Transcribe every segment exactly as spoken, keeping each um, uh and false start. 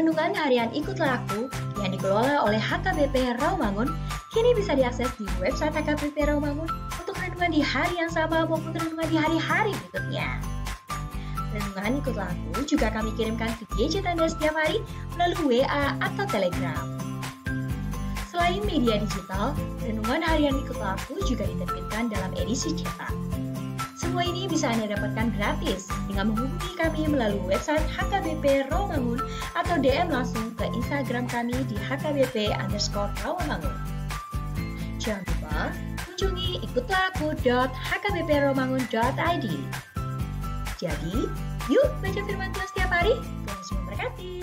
Renungan harian Ikutlah Aku yang dikelola oleh H K B P Rawamangun kini bisa diakses di website H K B P Rawamangun untuk renungan di hari yang sama maupun renungan di hari-hari berikutnya. Renungan Ikutlah Aku juga kami kirimkan ke gadget Anda setiap hari melalui W A atau Telegram. Selain media digital, renungan harian Ikutlah Aku juga diterbitkan dalam edisi cetak. Semua ini bisa Anda dapatkan gratis dengan menghubungi kami melalui website H K B P Rawamangun atau D M langsung ke Instagram kami di H K B P underscore Rawamangun. Jangan lupa kunjungi ikutlah aku dot H K B P rawamangun dot I D. Jadi, yuk baca firman Tuhan setiap hari. Tuhan Yesus memberkati.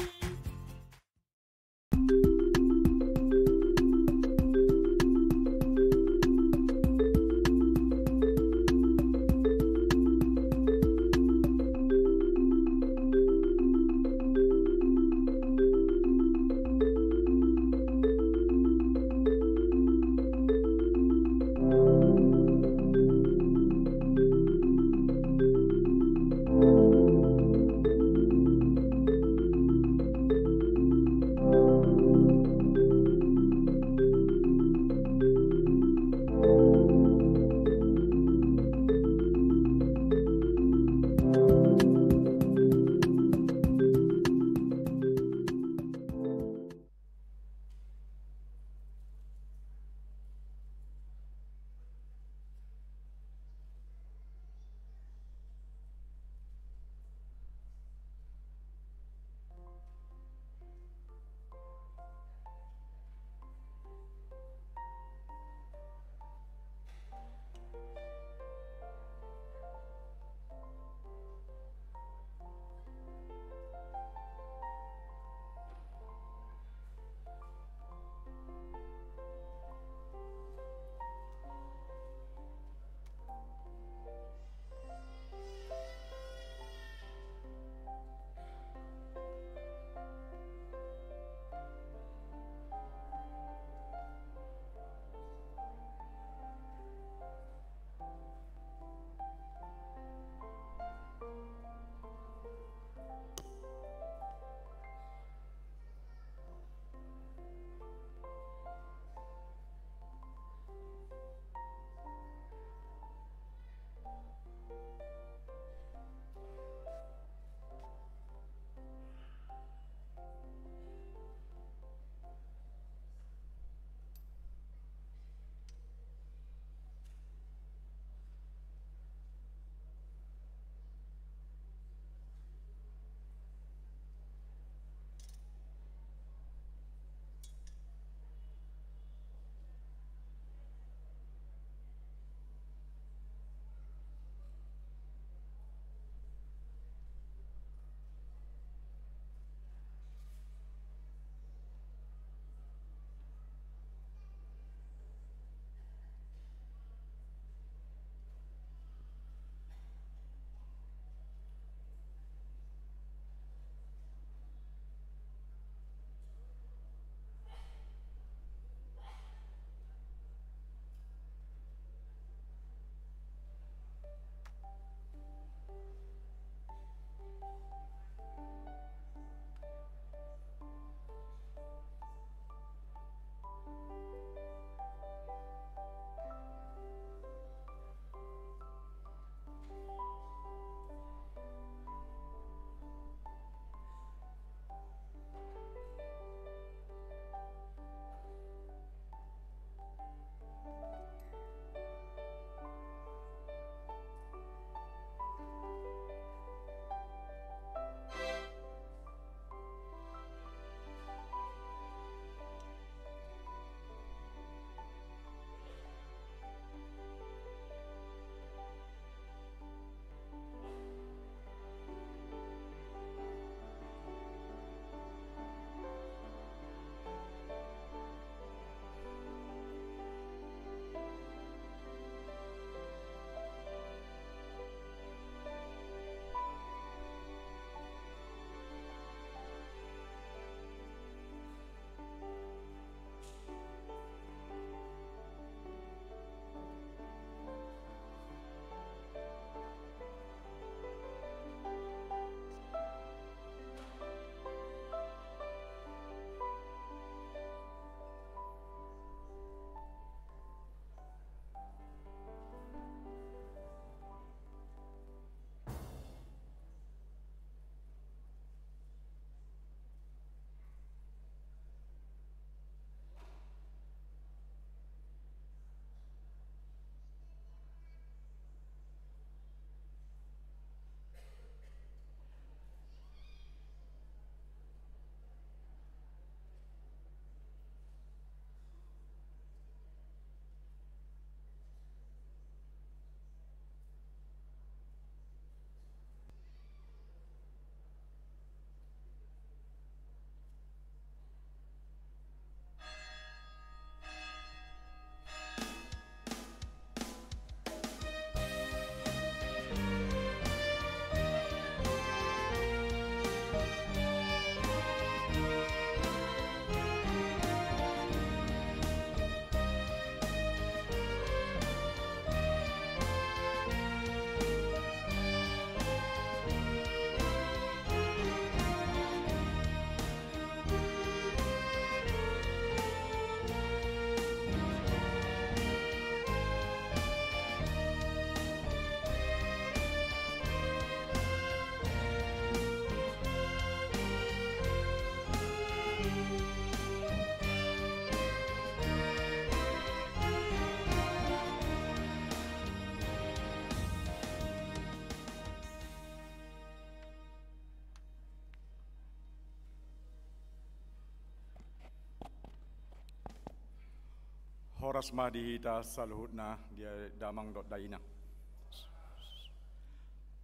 Horas ma di hita saluhutna, di damang dohot dainang.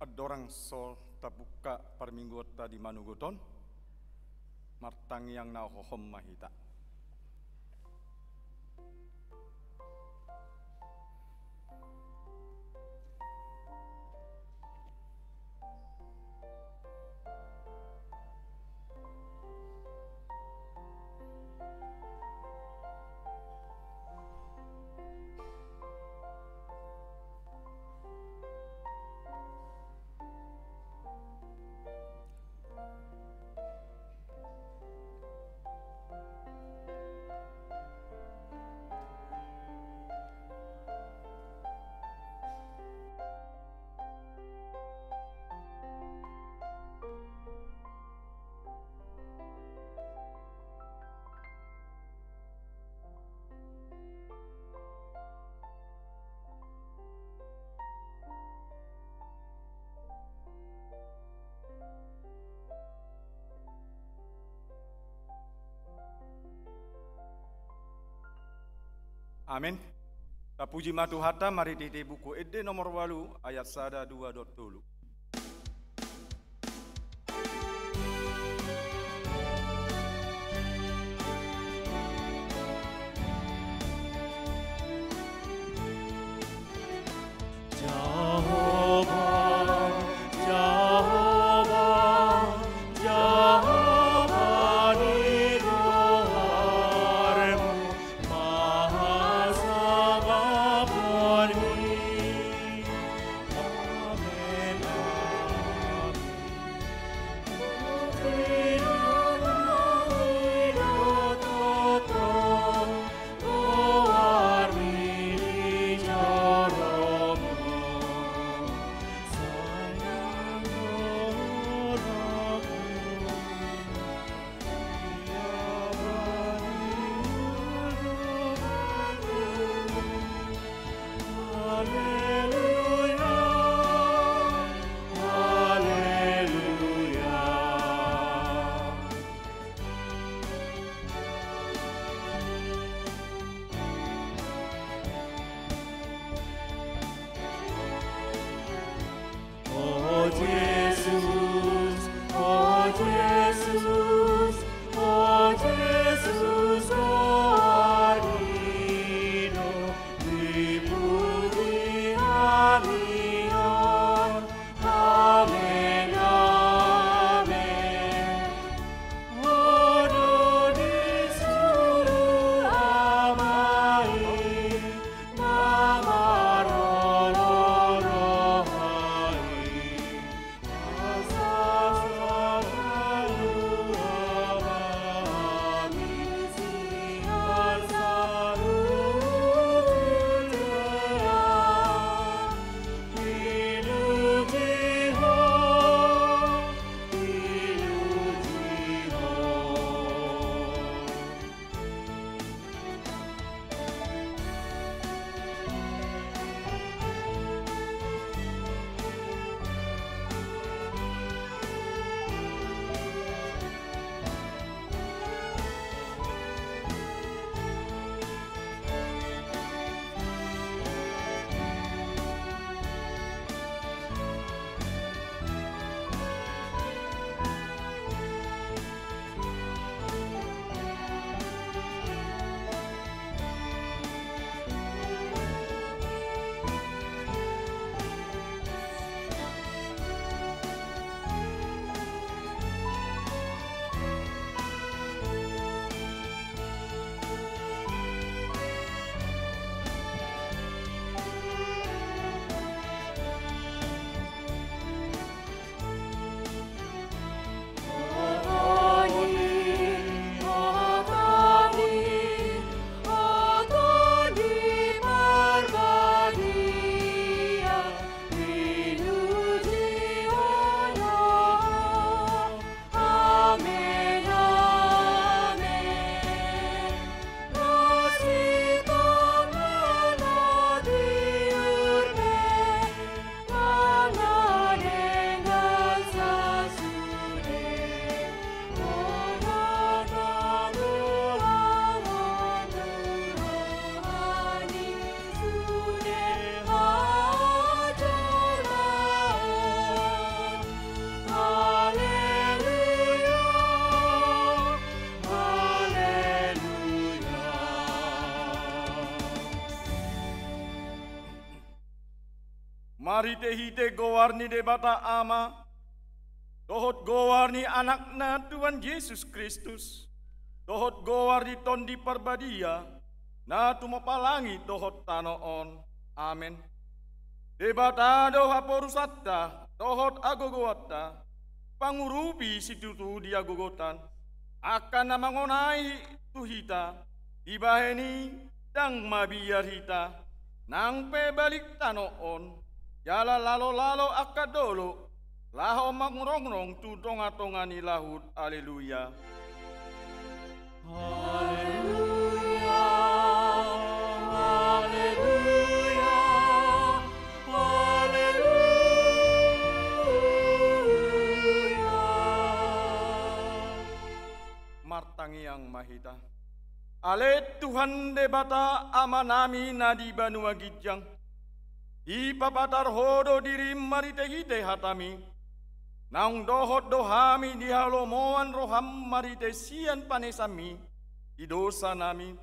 Andorang so tabuka parmingguonta di manogot on, martangiang na hohom ma hita. Amen. Tapuji ma Tuhanta, marhitehite Buku Ende nomor ualu, ayat sada, dua dohot tolu. Jahowa, Jahowa, Jahowa ni goarmu, ma hasangapon i. Amen. marhite-hite goar ni Debata Ama, dohot goar ni Anakna Tuhan Jesus Kristus, dohot goar ni Tondi Parbadia, na tumompa langit dohot tano on. Amen. Debata do haporusanta dohot hagogoonta, pangurupi situtu di hagogotan angka na mangonai tu hita, dibahen i ndang mabiar hita, nang pe balik tano on, jala lalo-lalo angka dolok, laho mangurongrong tu tonga-tonga ni laut. Haleluya. Haleluya, haleluya, haleluya. Martangiang ma hita. Ale Tuhan Debata Amanami na di banua ginjang, dipapatar Ho do dirim marhite-hite hataMi. Naung dohot do hami di halomoan rohaM marhite sian panesaMi di dosanami.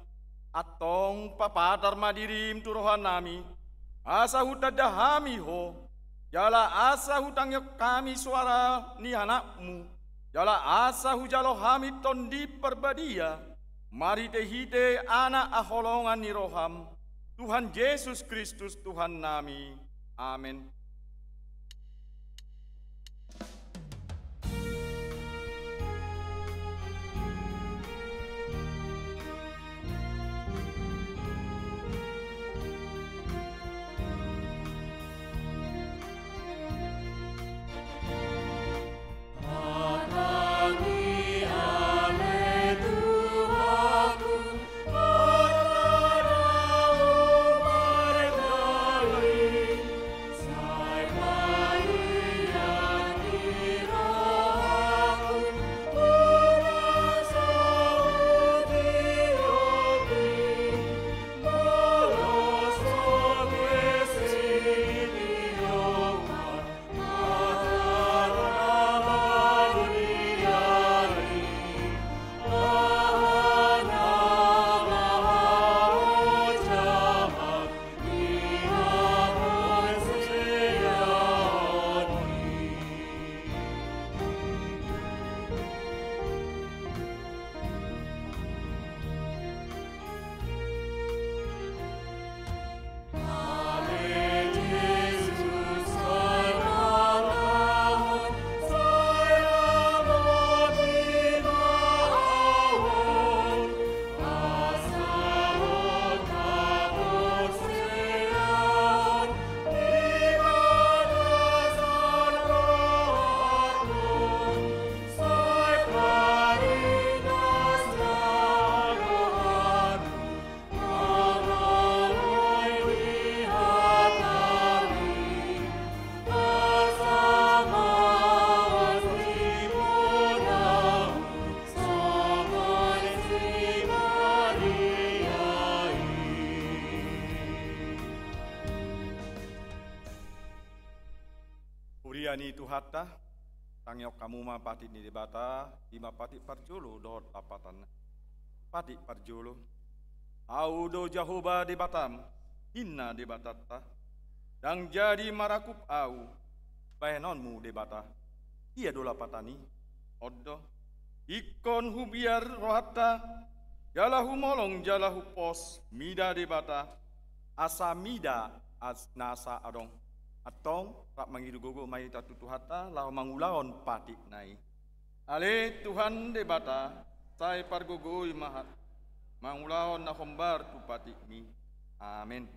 Antong papatar ma dirim tu rohanami, asa hutanda hami Ho, jala asa hutangihon hami soara ni AnakMu, jala asa hujalo hami Tondi Parbadia, marhite-hite Anak haholongan ni rohaM, Tuhan Jesus Kristus Tuhannami. Amen. Huria ni Tuhanta, tangihon hamu ma patik ni Debata, i ma patik parjolo dohot lapatanna. Patik parjolo. Ahu do Jahowa Debatam, ninna Debatanta. Ndang jadi marakup ahu, bahenonmu Debata. Ia do lapatan i. On do. Ingkon hubiar rohanta, jala humolong jala humpos mida Debata, asa mida as nasa adong. Antong, rap mangido gogo ma hita tu Tuhanta, laho mangulahon patikna i. Ale Tuhan Debata, sai pargogoi ma hami, mangulahon na hombar tu patikmi. Amen.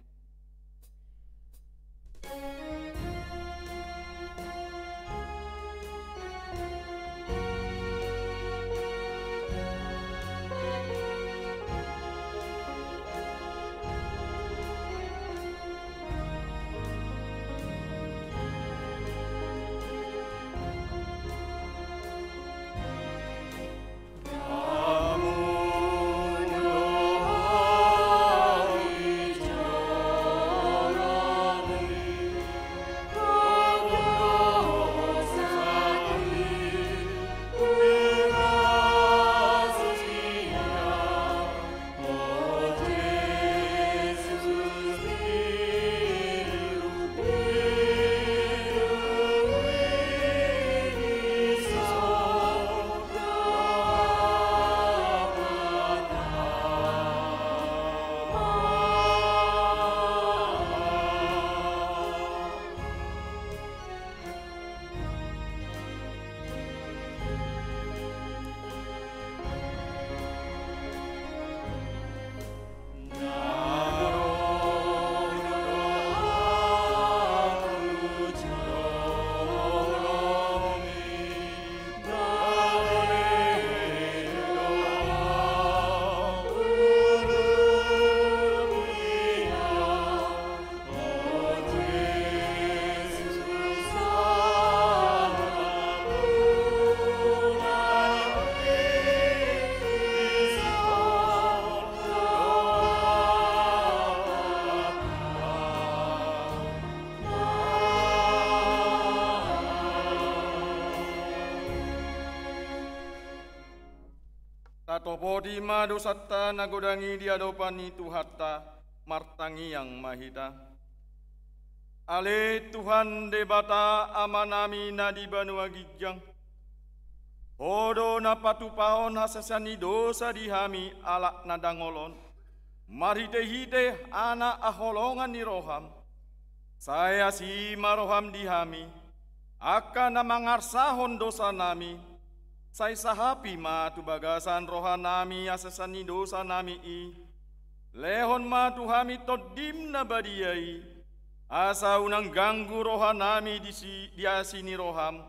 Topoti ma dosanta na godang i di adopan ni Tuhanta, martangiang ma hita. Ale Tuhan Debata Amanami na di banua ginjang, Ho do na patupahon hasesaan ni dosa di hami halak na dangol on, marhitehite Anak haholongan ni roham. Sai asi ma roham di hami, angka na mangarsahon dosanami, sai sahapi ma tu bagasan rohanami hasesaan ni dosanami i. Lehon ma tu hami Tondim na badia i, asa unang ganggu rohanami di si-, di asi ni roham.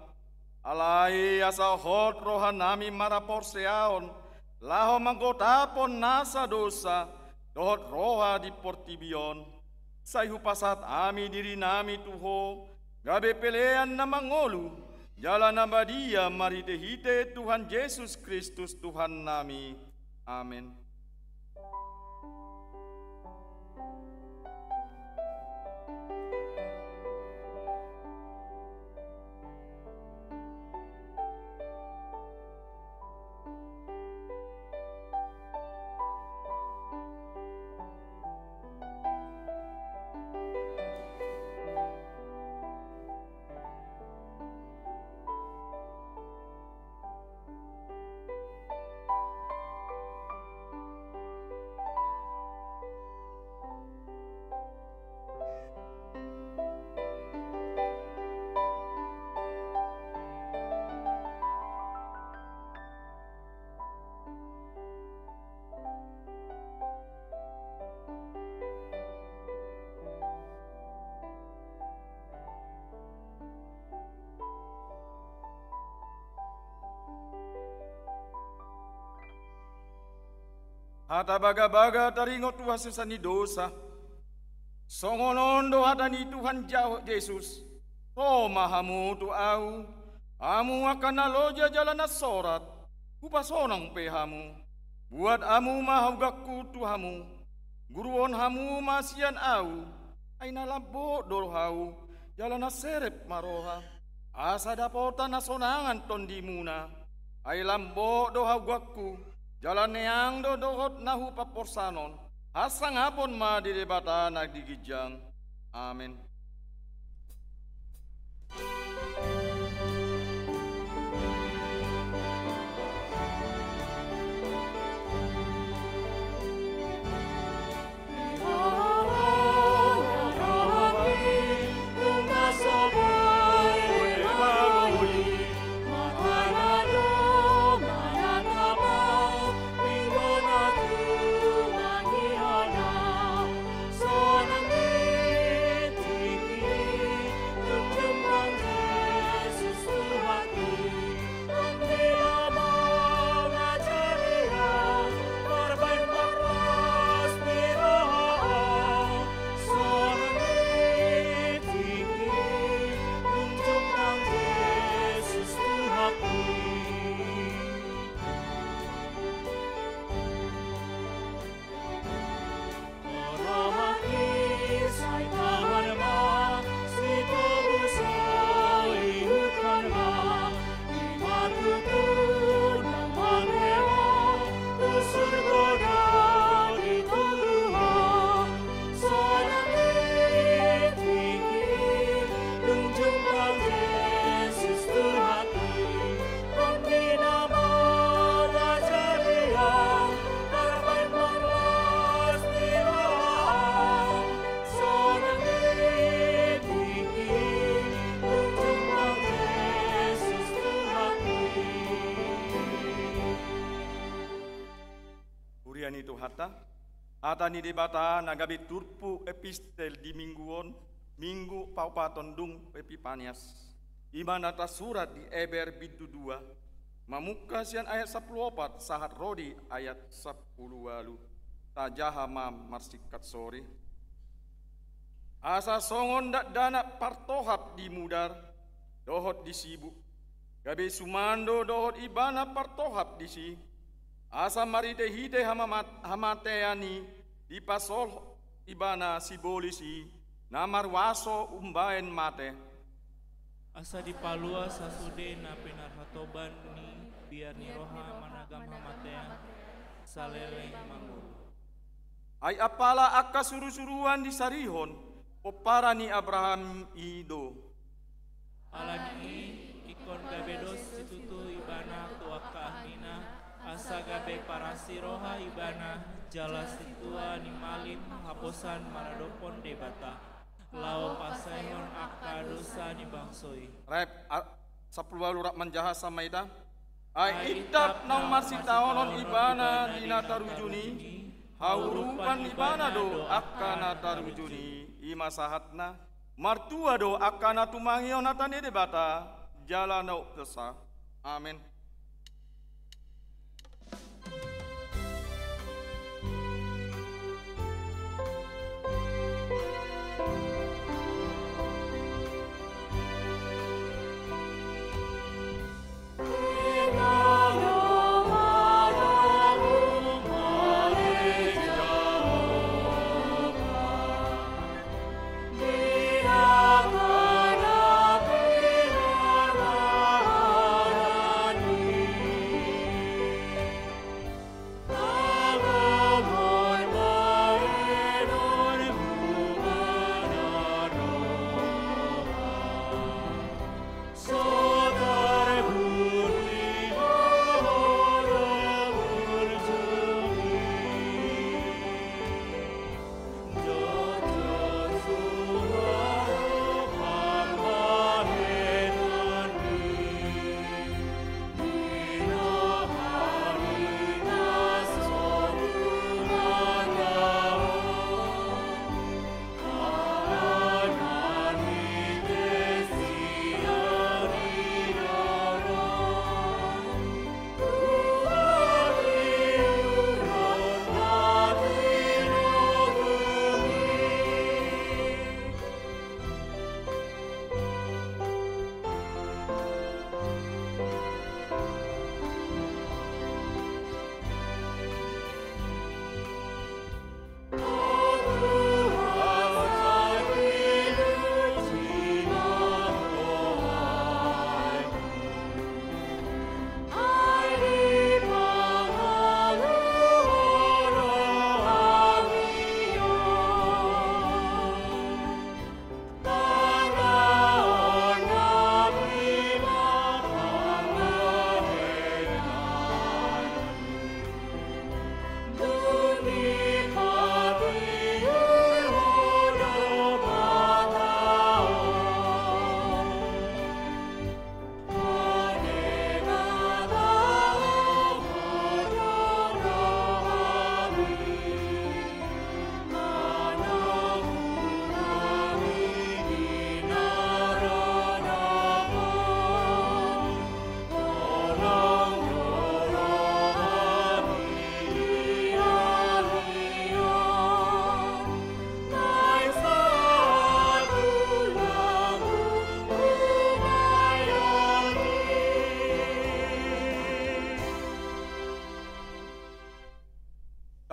Alai asa hot rohanami marhaporseaon, laho manggotapon nasa dosa dohot roha di portibi on. Sai hupasahat hami dirinami tu Ho, gabe pelean na mangolu jala na badia marhitehite Tuhan Jesus Kristus Tuhannami. Amen. Hata bagabaga taringot tu hasesaan ni dosa. Songon on do hata ni Tuhan Jau-, Jesus: Ro ma hamu tu Ahu, hamu angka na loja jala na sorat, hupasonang pe hamu. Buat hamu ma haugatku tu hamu. Guruhon hamu ma sian Ahu, ai na lambok do rohau, jala na serep ma roha, asa dapotan hasonangan tondimuna. Ai lambok do haugatku, jala neang do dohot na hupamporsan on. Hasangapon ma di Debata na di ginjang. Amen. Huria ni Tuhanta, hata ni Debata na gabe turpuk epistel di minggu on, minggu paopathon dung Epipanias. I ma na tarsurat di Heber bindu dua, mamungka sian ayat sampulu opat sahat ro di ayat sampulu ualu. Tajaha ma marsingkat sori. Asa songon dakdanak partohap di mudar dohot di sibuk, gabe sumando dohot ibana partohap disi, asa marhitehite hamamat-, hamatean i dipasolhot ibana sibolis i na marhuaso umbahen mate. Asa dipalua sasude na pinarhatoban ni biar ni roha managam hamatean, saleleng mangolu. Ai apala angka surusuruan disarihon, pomparan ni Abraham i do. Alani i, ingkon gabe dos situtu ibana tu angka ahlina, asa gabe parasi roha ibana, jala sintua ni malim haposan maradophon Debata, laho pasaehon angka dosa ni bangso i. Rap, a-, sampulu ualu rap manjaha sama hita. Ai intap naung marsitaonon ibana di na tarujuni, haurupan ibana do angka na tarujuni, i ma sahatna. Martua do angka na tumangihon hata ni Debata, jala na umpeopsa. Amen.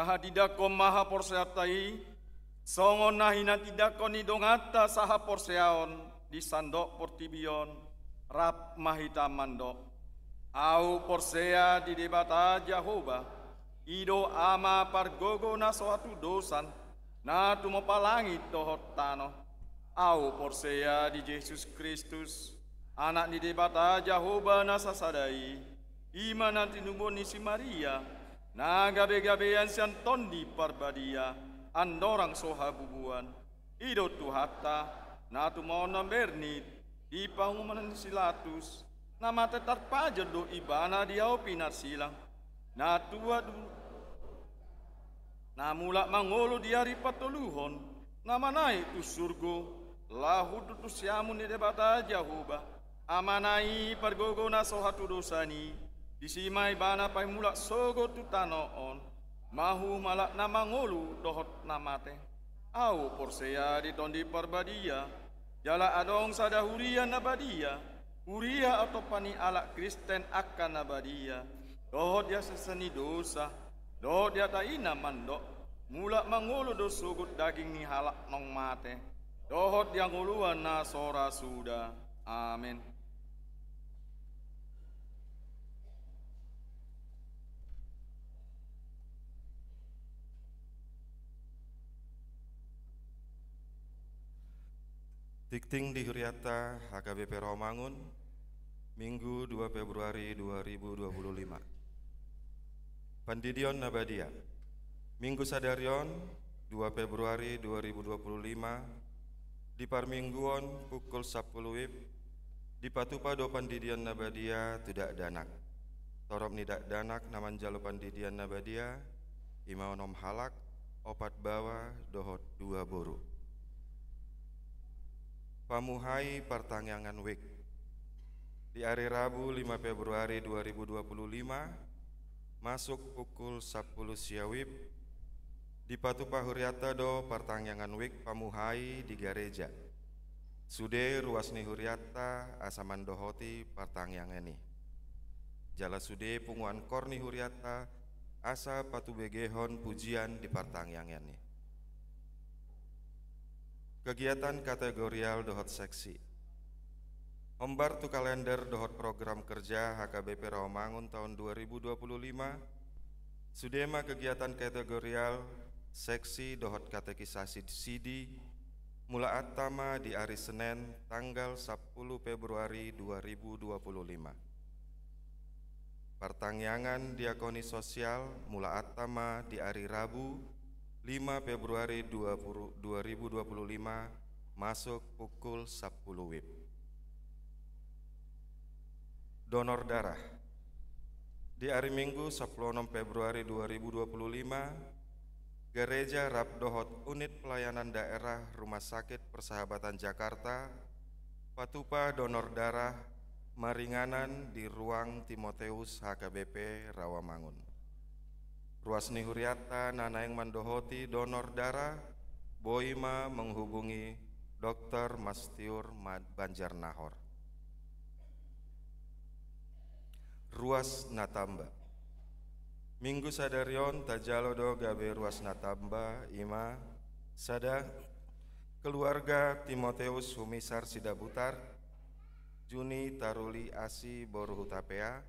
Tahatindangkon ma haporseaonta i, songon na hinatindangkon ni donganta sahaporseaon di sandok portibi on, rap ma hita mandok. Ahu porsea di Debata Jahowa, i do Ama pargogo na so hatudosan, na tumompa langit dohot tano. Ahu porsea di Jesus Kristus, Anak ni Debata Jahowa na sasada i, i ma na tinubuhon ni si Maria, na gabegabean sian Tondi Parbadia, andorang so habubuan. I do Tuhanta, na tumaon na bernit, di panguhuman ni si Pilatus, na mate tarpajal do ibana di hau pinarsilang. Na tua du-, na mulak mangolu di ari patoluhon, na manaek tu surgo, laho hundul tu siamun ni Debata Jahowa, Amana i pargogo na so hatudosan i, disi ma ibana paimulak sogot tu tano on, mahu malak na mangolu dohot na mate. Ahu porsea di Tondi Parbadia, jala adong sada huria na badia, huria otompa ni halak Kristen angka na badia, dohot di hasesaan ni dosa, dohot di hata i na mandok, mulak mangolu do sogot daging ni halak naung mate, dohot di hangoluan na so ra suda. Amen. Tingting di hurianta H K B P Rawamangun, Minggu dua Februari dua ribu dua puluh lima. Pandidion na badia. Minggu sadari on, dua Februari dua ribu dua puluh lima, di parmingguon pukul sampulu W I B, dipatupa do pandidion na badia tu dakdanak. Torop ni dakdanak na manjalo pandidion na badia, i ma onom halak, opat baoa dohot dua boru. Pamuhai partangiangan W I B. Di ari Rabu lima Februari dua ribu dua puluh lima, masuk pukul sampulu sia W I B, dipatupa hurianta do partangiangan W I B pamuhai di gareja. Sude ruas ni hurianta asa mandohoti partangiangan i. Jala sude punguan kor ni hurianta asa patubegehon pujian di partangiangan i. Kegiatan kategorial dohot seksi. Hombar tu kalender dohot program kerja H K B P Rawamangun taon dua ribu dua puluh lima, sude ma kegiatan kategorial, seksi dohot katekisasi sidi, mulaanta ma di ari Senen tanggal sampulu Februari dua ribu dua puluh lima. Partangiangan diakoni sosial mulaanta ma di ari Rabu lima Februari dua puluh, dua ribu dua puluh lima, masuk pukul sampulu W I B. Donor darah. Di ari Minggu sampulu onom Februari dua ribu dua puluh lima, gareja rap dohot unit pelayanan daerah Rumah Sakit Persahabatan Jakarta patupa donor darah maringanan di ruang Timoteus H K B P Rawamangun. Ruas ni hurianta na naeng mandohoti donor darah boi ma menghubungi Dokter Mastiur Banjarnahor. Ruas na tamba. Minggu sadari on tajalo do gabe ruas na tamba, i ma: sada, keluarga Timoteus Humisar Sidabutar, Juni Taruli Asi boru Hutapea,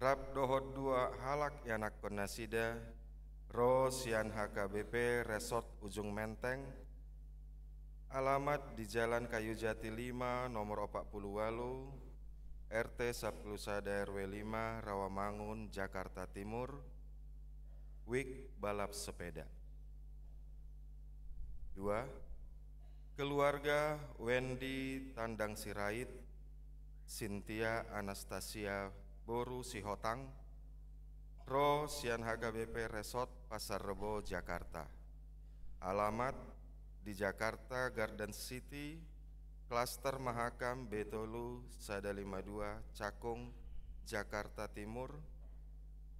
rap dohot dua halak ianakkon nasida, ro sian H K B P Resort Ujung Menteng, alamat di Jalan Kayu Jati lima nomor opat pulu ualu, R T sampulu sada R W lima, Rawamangun, Jakarta Timur, W I B balap sepeda. Dua, keluarga Wendy Tandang Sirait, Sintia Anastasia boru Sihotang, ro sian H K B P Resort Pasar Rebo, Jakarta. Alamat di Jakarta Garden City, Klaster Mahakam B tolu sada lima dua, Cakung, Jakarta Timur,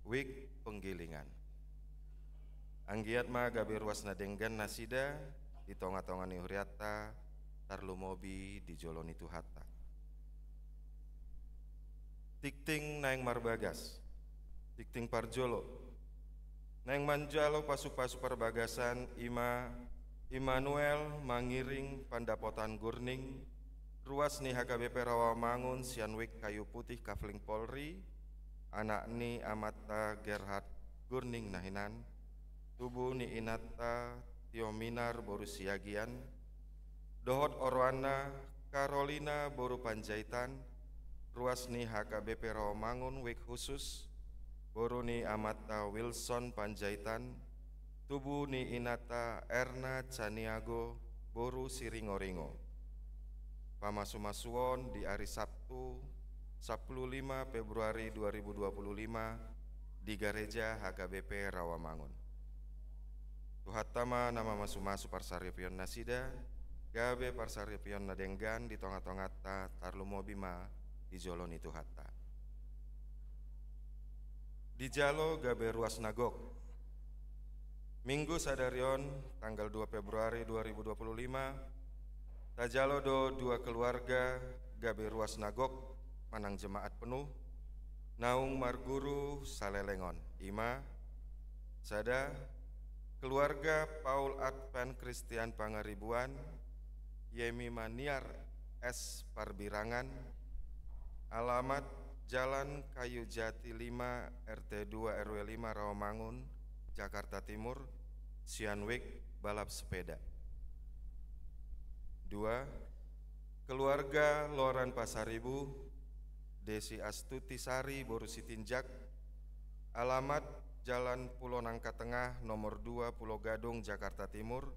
W I B Penggilingan. Anggiat ma gabe ruas na denggan nasida di tonga-tonga ni hurianta, tarlumobi di jolo ni Tuhanta. Tingting naeng marbagas. Tingting parjolo. Naeng manjalo pasu-pasu parbagasan i ma Immanuel Mangiring Pandapotan Gurning, ruas ni H K B P Rawamangun sian W I B Kayu Putih Kafling Polri, anak ni amanta Gerhard Gurning na hinan, tubu ni inanta Tiominar boru Siagian, dohot oroanna Karolina boru Panjaitan, ruas ni H K B P Rawamangun W I B Khusus, boru ni amanta Wilson Panjaitan, tubu ni inanta Erna Caniago boru Siringoringo. Pamasu-masuon di ari Sabtu, sampulu lima Februari dua ribu dua puluh lima, di Gareja H K B P Rawamangun. Tuhanta ma na mamasu-masu parsaripeon nasida, gabe parsaripeon na denggan di tonga-tonganta, tarlumobi ma di jolo ni Tuhanta. Dijalo gabe ruas na gok. Minggu sadari on, tanggal dua Februari dua ribu dua puluh lima, tajalo do dua keluarga gabe ruas na gok manang jemaat penuh, naung marguru saleleng on. I ma: sada, keluarga Paul Advent Christian Pangaribuan, Yemi Maniar S Parbirangan, alamat Jalan Kayu Jati lima, R T dua R W lima, Rawamangun, Jakarta Timur, sian W I B balap sepeda. Dua, keluarga Loran Pasaribu, Desi Astuti Sari boru Sitinjak, alamat Jalan Pulo Nangka Tengah nomor dua, Pulo Gadung, Jakarta Timur,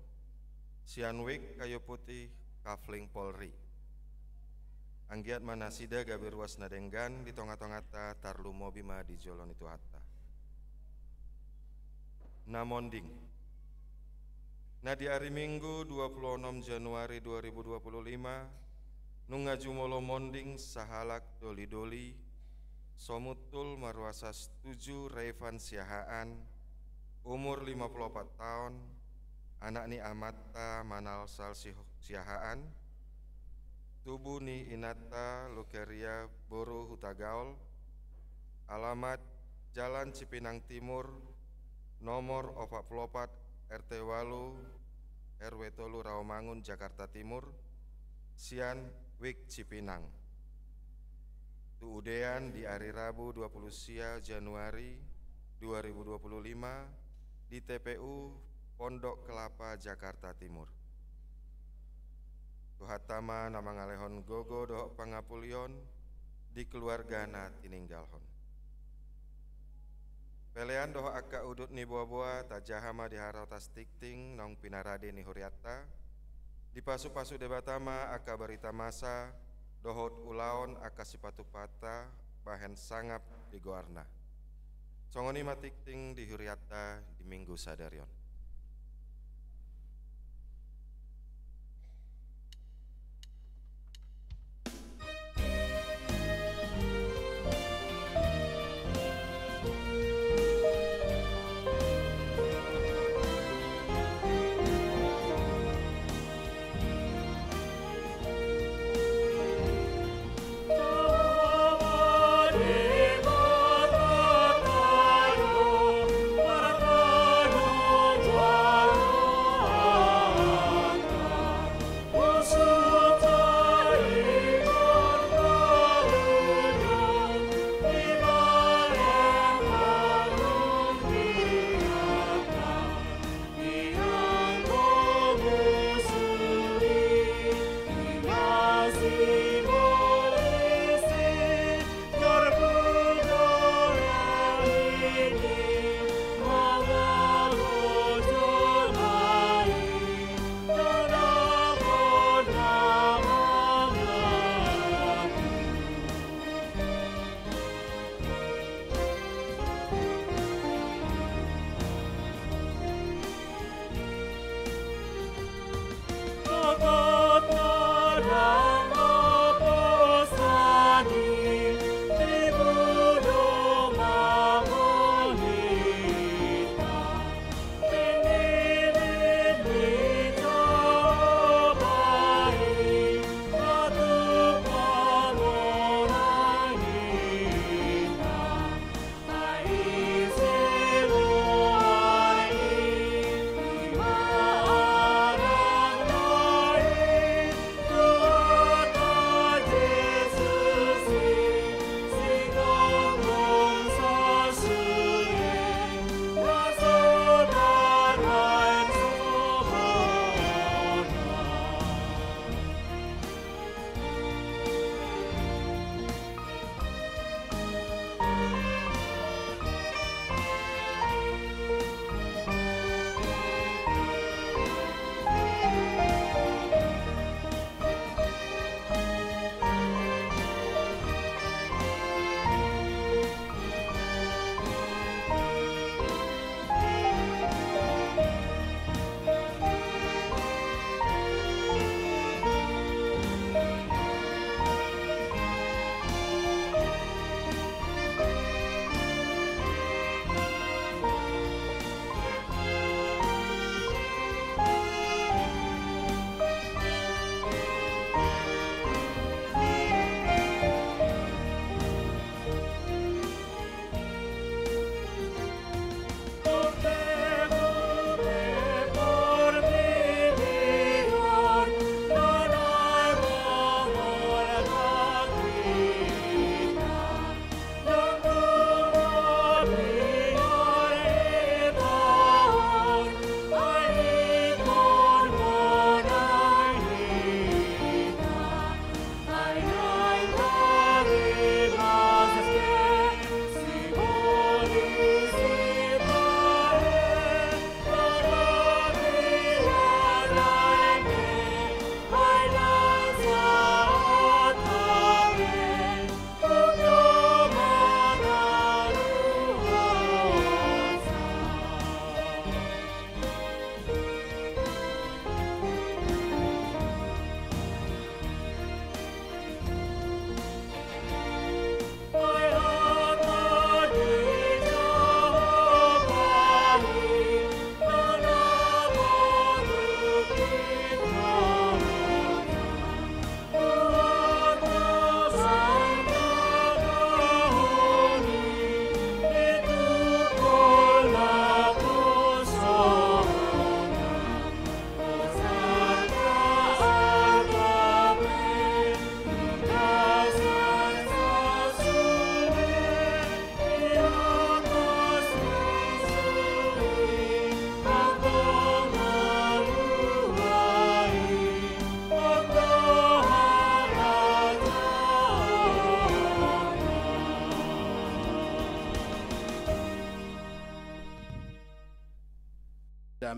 sian Wik Kayu Putih, Kafling Polri. Anggiat ma nasida gabe ruas na denggan di tonga-tonganta, tarlumobi ma di jolo ni Tuhanta. Na monding. Na di ari Minggu dua puluh enam Januari dua ribu dua puluh lima, nunga jumolo monding sahalak doli-doli, somuntul maruasa Setuju Revan Siahaan, umur lima puluh opat taon, anak ni amanta Manalsal Si-, Siahaan, tubu ni inanta Lukeria boru Hutagaol, alamat Jalan Cipinang Timur, nomor opat puluh opat, R T walu, R W tolu, Rawamangun, Jakarta Timur, sian Wik Cipinang. Tu udean di ari Rabu dua puluh sia Januari dua ribu dua puluh lima di T P U Pondok Kelapa, Jakarta Timur. Tuhanta ma na mangalehon gogo dohot pangapulion di keluarga na tininggalhon. Pelean dohot angka udut ni boa-boa tajaha ma di harotas tingting naung pinarade ni hurianta, dipasu-pasu Debata ma angka barita masa dohot ulaon angka sipatupaonta bahen sangap di goarna. Songon i ma tingting di hurianta di Minggu sadari on.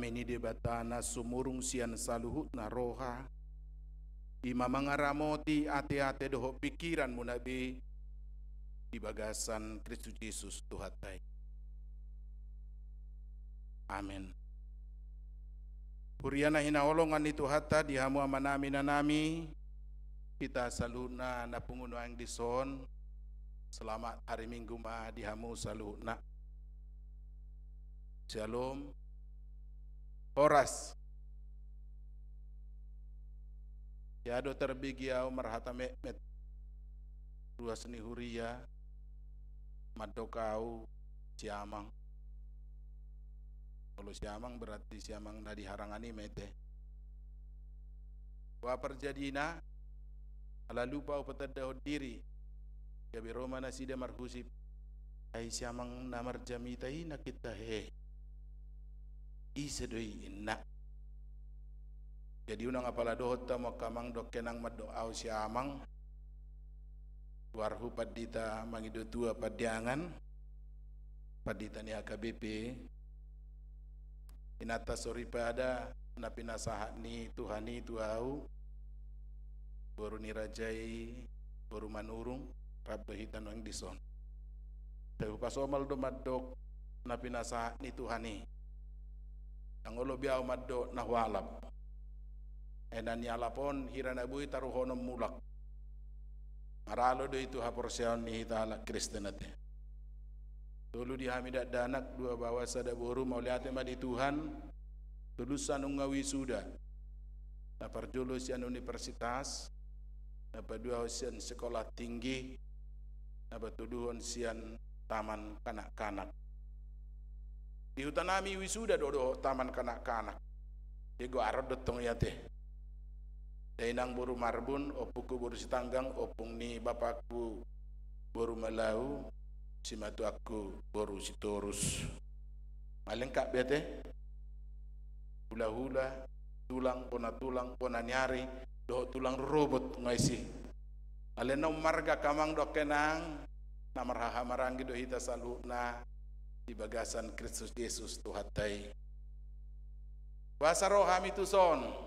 Dame ni Debata na sumurung sian saluhutna roha, i ma mangaramoti ateate dohot pingkiranmuna be di bagasan Kristus Jesus Tuhanta i. Amen. Huria na hinaholongan ni Tuhanta, di hamu amanami, inanami, hita saluhutna na pungu nuaeng dison, selamat hari Minggu ma di hamu saluhutna. Syalom. Horas. Ia do tarbege au marhata metmet. Ruas ni huria, mandok au siamang. Molo siamang berarti siamang na di harangan i ma ate. Boha parjadina, ala lupa au patandahon diri. Gabe ro ma nasida marhusip. Ai siamang na marjamita i nangkin, hehe. Ise do i, inna. Jadi unang apala dohot hamu angka amang dohot inang mandok au siamang. Goarhu Pandita Mangido Tua Pandiangan, pandita ni H K B P, inanta soripada na pinasahat ni Tuhan i tu au, boru ni raja i, boru Manurung, rap do hita nuaeng dison. Sai hupasomal do mandok na pinasahat ni Tuhan i. Ndang olo be au mandok na hualap. Ai na nialap on hira na boi taruhonon mulak. Maralo do i tu haporseaon ni hita halak Kristen ate. Tolu di hami dakdanak, dua baoa sada boru, mauliate ma di Tuhan. Tolu sa nunga wisuda. Na parjolo sian universitas, na paduahon sian sekolah tinggi, na patoluhon sian taman kanak-kanak. Di hutanami wisuda do dohot taman kanak-kanak. Jadi goaron do tong i ate. Dainang boru Marbun, ompungku boru Sitanggang, ompung ni bapakku boru Malau, simatuangku boru Sitorus. Nga lengkap be ate. Hulahula, tulang, bona tulang, bona ni ari, dohot tulang rorobot nga isi. Alai na ummarga angka amang dohot inang, na marhahamaranggi do hita saluhutna di bagasan Kristus Jesus Tuhanta i. Boasa ro hami tuson?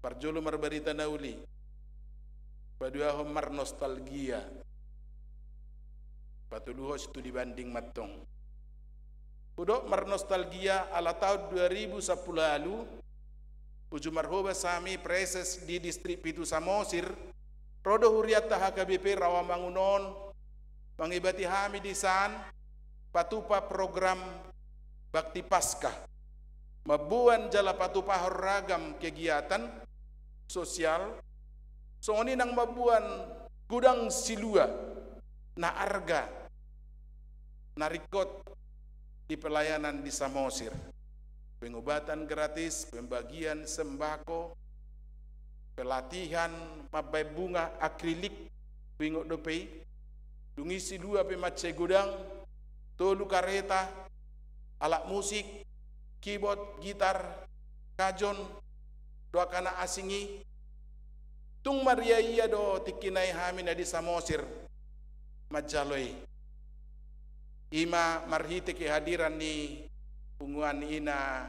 Parjolo marbarita na uli. Paduahon marnostalgia. Patoluhon studi banding ma tong. Hudok marnostalgia ala taon dua ribu sampulu ualu, uju marhobas hami praeses di distrik pitu Samosir, ro do hurianta H K B P Rawamangun on, mangibati hami disan, patupa program Bakti Paskah, mamboan jala patupahon ragam kegiatan sosial, songon i nang mamboan godang silua na arga na ringkot di pelayanan di Samosir. Pengobatan gratis, pembagian sembako, pelatihan mambaen bunga akrilik, huingot dope i. Dung i silua pe mansai godang, tolu kareta, alat musik, keyboard, gitar, kajon, dohot angka na asing i. Tung mariaia do tingkina i hami na di Samosir manjalo i. I ma marhite kehadiran ni punguan ina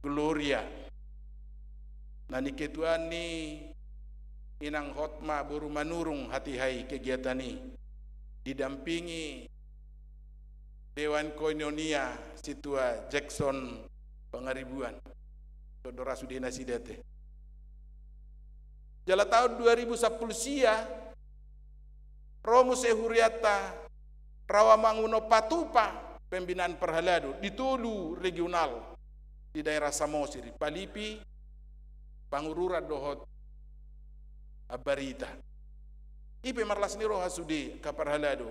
Gloria, na niketuaan ni inang Hotma boru Manurung hatiha i kegiatan i, didampingi Dewan Koinonia Situa Jackson Pangaribuan. Tondora sude nasida ate. Jala taon dua ribu sampulu sia, ro muse hurianta Rawamangun on patupa pembinaan parhalado di tolu regional di daerah Samosir i, Palipi, Pangururan dohot Ambarita. I pe marlas ni roha sude angka parhalado.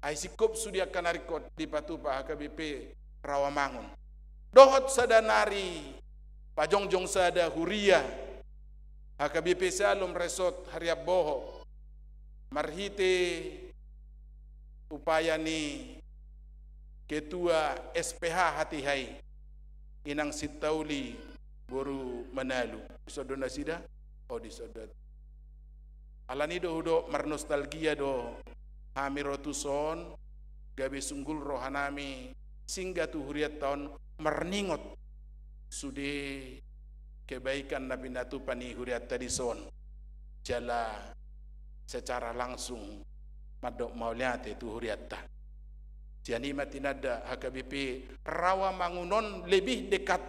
Ai singkop sude angka na ringkot dipatupa H K B P Rawamangun. Dohot sada nari pajongjong sada huria H K B P Shalom Resort Hariamboho, marhite upaya ni ketua S P H hatiha i, inang Sintauli boru Manalu. Dison do nasida? O, dison do. Alani do hudok marnostalgia do hami ro tuson, gabe sunggul rohanami singgah tu hurianta on marningot sude kebaikan na pinatupa ni hurianta dison, jala secara langsung mandok mauliate tu hurianta. Sian i ma tinanda H K B P Rawamangun on lebih dekat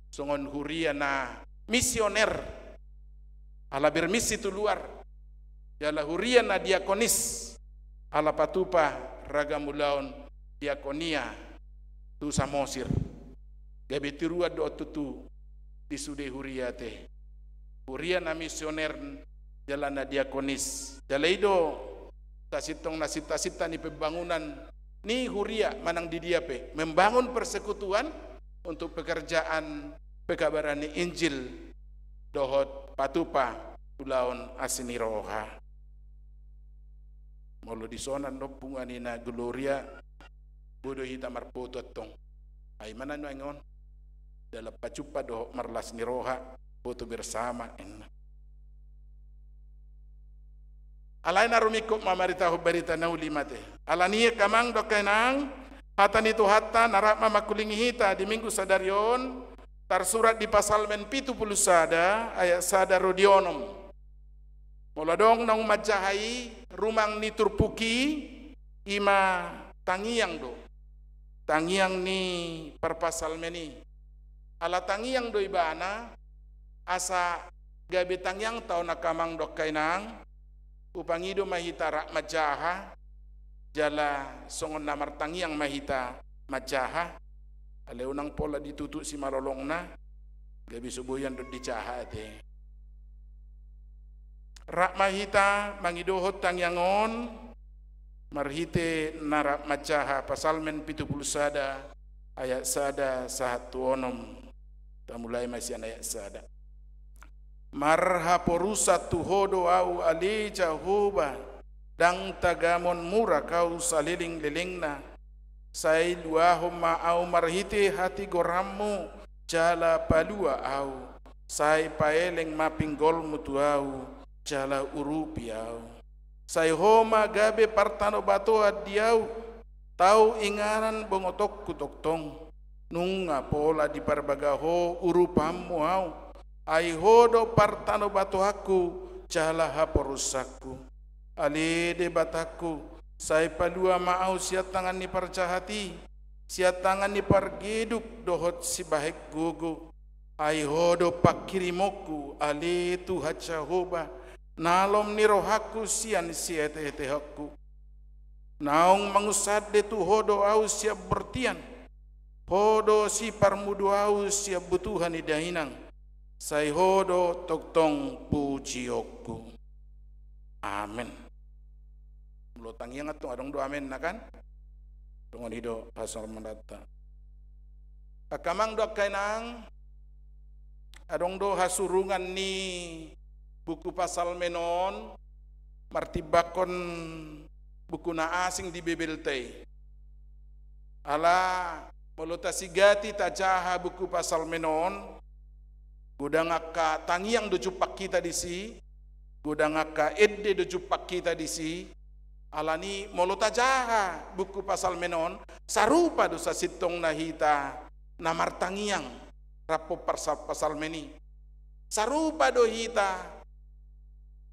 songon huria na misioner, ala bermisi tu luar, jala huria na diakonis, ala patupa ragam ulaon diakonia tu Samosir. Gabe tiruan do on tutu di sude huria ate. Huria na misioner jala na diakonis. Jala i do sasintong na sinta-sinta ni pembangunan ni huria manang di dia pe, membangun persekutuan untuk pekerjaan pekabaran ni Injil dohot patupa ulaon asi ni roha. Molo dison do punguan i na Gloria, boi do hita marfoto antong. Ai ma na nuaeng on dalan pajumpa dohot marlas ni roha, foto bersama, ninna. Alai na rumingkot mamaritahon barita na uli ma ate. Alani i angka amang dohot inang, hata ni Tuhanta na rap mamangkulingi hita di Minggu sadari on tarsurat di Psalmen pitu pulu sada ayat sada ro di onom. Molo adong naung manjaha i, rumang ni turpuk i, i ma tangiang do. Tangiang ni parpsalmen i. Ala tangiang do ibana, asa gabe tangiangta on angka amang dohot inang, hupangido ma hita rap manjaha, jala songon na martangiang ma hita manjaha. Alai unang pola ditutu simalolongna, gabe so boi andon dijaha ate. Rap ma hita mangidohon tangiang on marhite na rap manjaha Psalmen pitu pulu sada ayat sada sahat tu onom. Tamulai ma sian ayat sada. Marhaporusan tu Ho do ahu ale Jahowa, ndang tagamon murak ahu salelenglelengna. Sai luahon ma ahu marhite hatigoranmu, jala palua ahu. Sai paeleng ma pinggolmu tu ahu, jala urupi ahu. Sai Ho ma gabe partanobatoan di ahu, tau inganan bongotonku tongtong. Nunga pola diparbaga Ho urupanmu ahu, ai Ho do partanobatoanku jala haporusanku. Ale Debatangku, sai palua ma ahu sian tangan ni parjahat i, sian tangan ni pargeduk dohot sibahen gogo. Ai Ho do pangkirimonku, ale Tuhan Jahowa, nalom ni rohangku sian sietehetehonku. Naung mangusande tu Ho do ahu sian bortian, Ho do siparmudu ahu sian butuha ni dainang, sai Ho do tongtong pujionku. Amen. Molo tangiang antong adong do amenna kan? Songon i do hasor mandata. Angka amang dohot angka inang, adong do hasurungan ni buku Psalmen on martimbangkon buku na asing di Bibelta i. Ala molo tasigati tajaha buku Psalmen on, godang angka tangiang do jumpang hita disi, godang angka ende do jumpang hita disi. Alani molo tajaha buku Psalmen on, sarupa do sasintongna hita na martangiang rap pasa-, Psalmen i. Sarupa do hita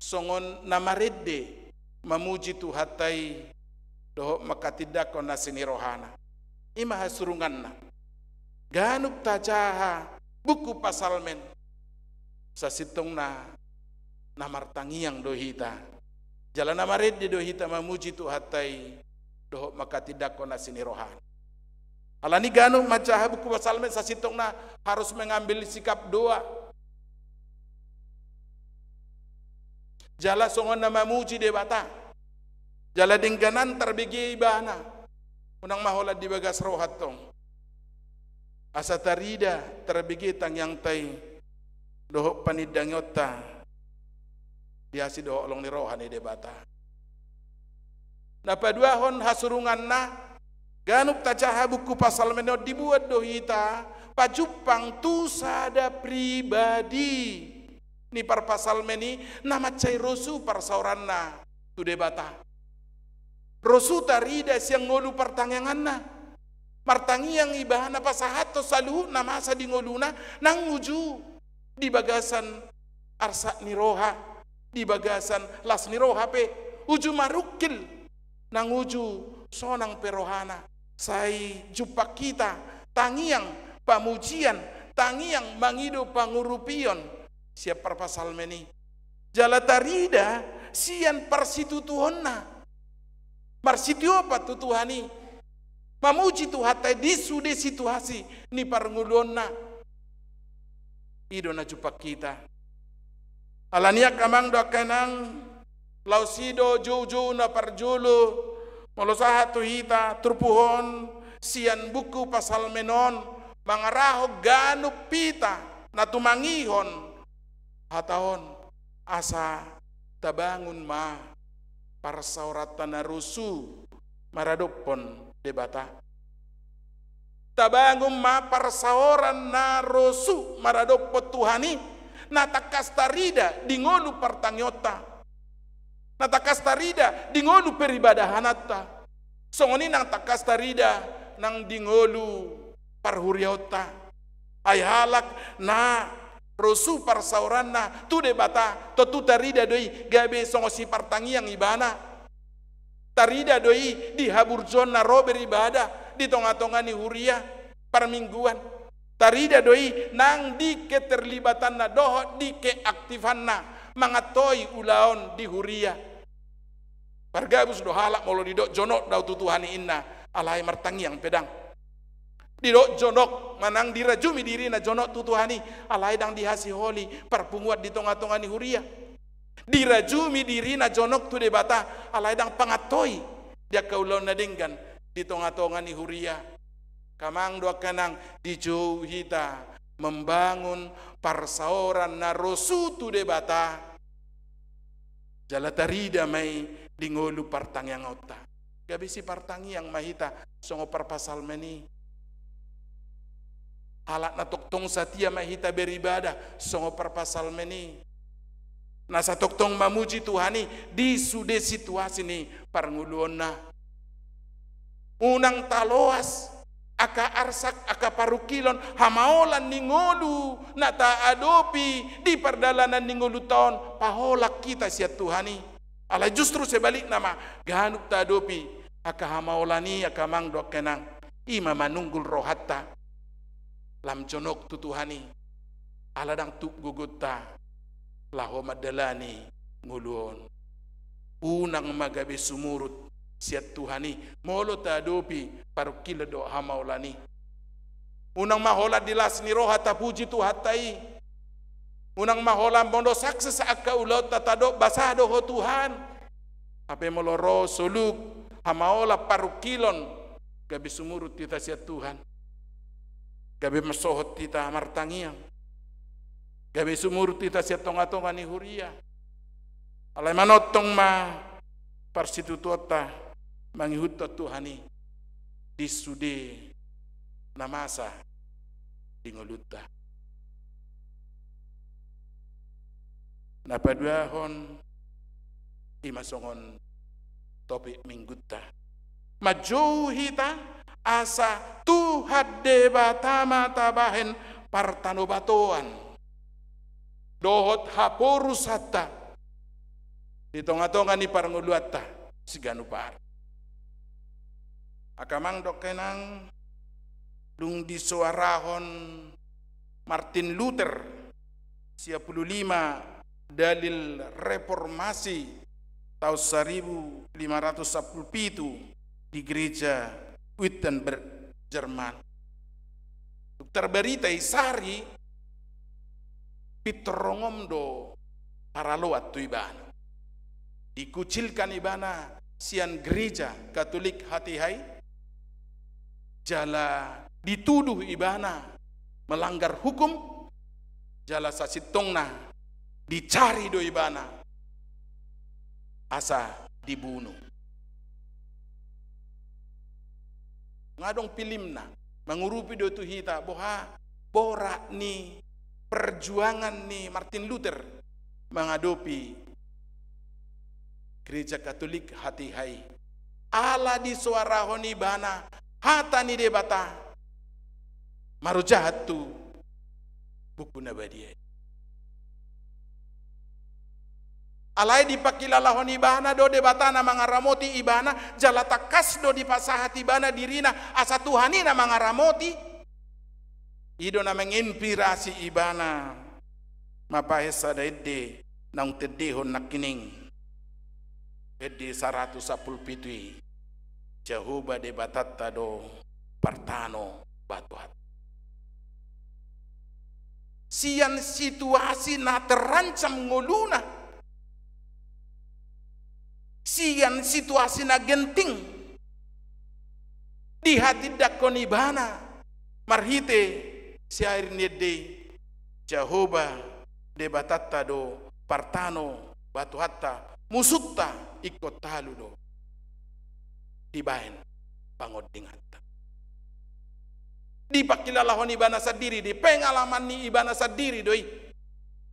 songon na marende mamuji Tuhanta i dohot manghatindanghon asi ni rohana. I ma hasurunganna. Ganup tajaha buku Psalmen, sasintongna na martangiang do hita. Jala na marende do hita mamuji Tuhanta i dohot manghatindanghon asi ni rohana. Alani ganup manjaha buku Psalmen sasintongna harus mengambil sikap doa. Jala songon na mamuji Debata. Jala dengganan tarbege ibana. Unang ma holan di bagas roha antong. Asa tarida tarbege tangiangta i dohot panindangionta di asi dohot holong ni roha ni Debata. Na paduahon hasurunganna, ganup tajaha buku Psalmen on dibuat do hita pajumpang tu sada pribadi ni parpsalmen i na mansai rosu parsaoranna tu Debata. Rosu tarida sian ngolu partangianganna. Martangiang ibana pasahathon saluhut na masa di ngoluna, nang uju di bagasan arsak ni roha, di bagasan las ni roha pe, uju marungkil, nang uju sonang pe rohana, sai jumpang hita tangiang pamujian, tangiang mangido pangurupion sian parpsalmen i. Jala tarida sian parsitutuonna. Marsitiopat tu Tuhan i. Mamuji Tuhanta i di sude situasi ni parngoluonna. I do na jumpang hita. Alani i angka amang dohot angka inang, laos i do joujou na parjolo, molo sahat tu hita turpuk on, sian buku Psalmen on, mangarahon ganup hita na tumangihon hata on, asa tabangun ma parsaoranta na rosu maradophon Debata. Tabangun ma parsaoran na rosu maradophon Tuhan i, na tangkas tarida di ngolu partangiangonta, na tangkas tarida di ngolu peribadahananta, songon i nang tangkas tarida nang di ngolu parhuriaonta. Ai halak na rosu parsaoranna tu Debata, tontu tarida do i gabe songon sipartangiang ibana. Tarida do i di haburjuon na ro beribadah di tongatonga ni huria parmingguan. Tarida do i nang di keterlibatanna dohot di keaktifanna mangantoi ulaon di huria. Pargabus do halak molo didok jonok do au tu Tuhan i, ninna, alai martangiang pe ndang. Didok jonok manang dirajumi dirina jonok tu Tuhan i, alai ndang dihasiholi parpunguan di tongatonga ni huria. Dirajumi dirina jonok tu Debata, alai ndang pangantoi di angka ulaon na denggan di tongatonga ni huria. Angka amang dohot angka inang, dijou hita membangun parsaoran na rosu tu Debata. Jala tarida ma i di ngolu partangiangonta. Gabe sipartangiang ma hita songon parpsalmen i. Halak na tongtong satia ma hita beribadah songon parpsalmen i, na satongtong mamuji Tuhan i di sude situasi ni parngoluonna. Unang taloas angka arsak, angka parungkilon, hamaolan ni ngolu na taadopi di pardalanan ni ngolunta on, paholang hita sian Tuhan i. Alai justru sebalikna ma, ganup taadopi angka hamaolan i, angka amang dohot angka inang, i ma manunggul rohanta lam jonok tu Tuhan i, ala ndang tuk gogonta laho mandalani ngolu on. Unang ma gabe sumurut sian Tuhan i molo taadopi parungkilon dohot hamaolan i. Unang ma holan di las ni roha tapuji Tuhanta i. Unang ma holan molo sukses angka ulaonta tadok basa do Ho Tuhan. Hape molo ro soluk hamaolan parungkilon, gabe sumurut hita sian Tuhan. Gabe marsohot hita martangiang. Gabe sumurut hita sian tongatonga ni huria. Alai manongtong ma parsitutuonta mangihuthon Tuhan i di sude na masa di ngolunta. Na paduahon i ma songon topik minggunta. Manjou hita asa Tuhan Debata ma tabahen partanobatoan dohot haporusanta di tongatonga ni parngoluanta siganup ari. Angka amang dohot angka inang, dung disoarahon Martin Luther, sia pulu lima dalil reformasi taon saribu lima ratus sampulu pitu di gereja Wittenberg, Jerman. Dung tarbarita i sari, pintor rongom do paraloan tu ibana. Dikucilkan ibana sian gereja Katolik H T H i, jala dituduh ibana melanggar hukum, jala sasintongna dicari do ibana asa dibunu. Nga adong pilimna, mangurupi do tu hita boha borat ni perjuangan ni Martin Luther mangadopi Gereja Katolik H T H i. Ala disoarahon ibana hata ni Debata, marjaha tu buku na badia i. Alai dipangkilalahon ibana do Debata na mangaramoti ibana, jala tangkas do dipasahat ibana dirina asa Tuhan i na mangaramoti. I do na manginspirasi ibana mambahen sada ende naung tendehon nangkining, ende saratus sampulu pitu i. Jahowa Debatanta do partano batu hata. Sian situasi na terancam ngoluna, sian situasi na genting, dihatindangkon ibana marhite syair ni ende i, Jahowa Debatanta do partano batu hata, musunta ingkon talu do dibahen pangondinganta. Dipangkilalahon ibana sandiri, di pengalaman ni ibana sandiri do i.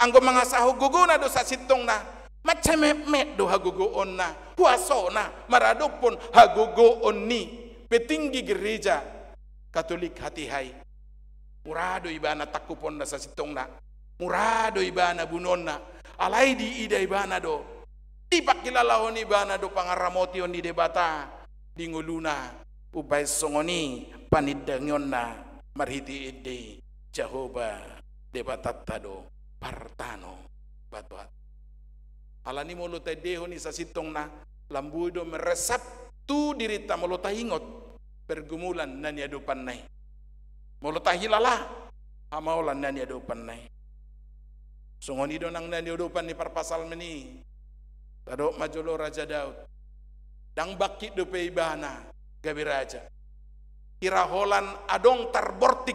Anggo mangasahon gogona do sasintongna, mansai metmet do hagogoonna, huasona maradophon hagogoon ni petinggi gereja Katolik hatiha i. Mura do ibana tangkuponna sasintongna, mura do ibana bunuonna, alai diida ibana do, dipangkilalahon ibana do pangaramotion ni Debata di ngoluna. Umbahen songon i panindangionna marhite ende i, Jahowa Debatanta do partano batu hata. Alani molo taendehon i sasintongna, lam boi do meresap tu dirinta molo taingot pergumulan na niadopanna i, molo tahilala hamaolan na niadopanna i. Songon i do nang na niadopan ni parpsalmen i. Tadok ma jolo Raja Daud. Ndang bangkit dope ibana gabe raja. Hira holan adong tarbortik,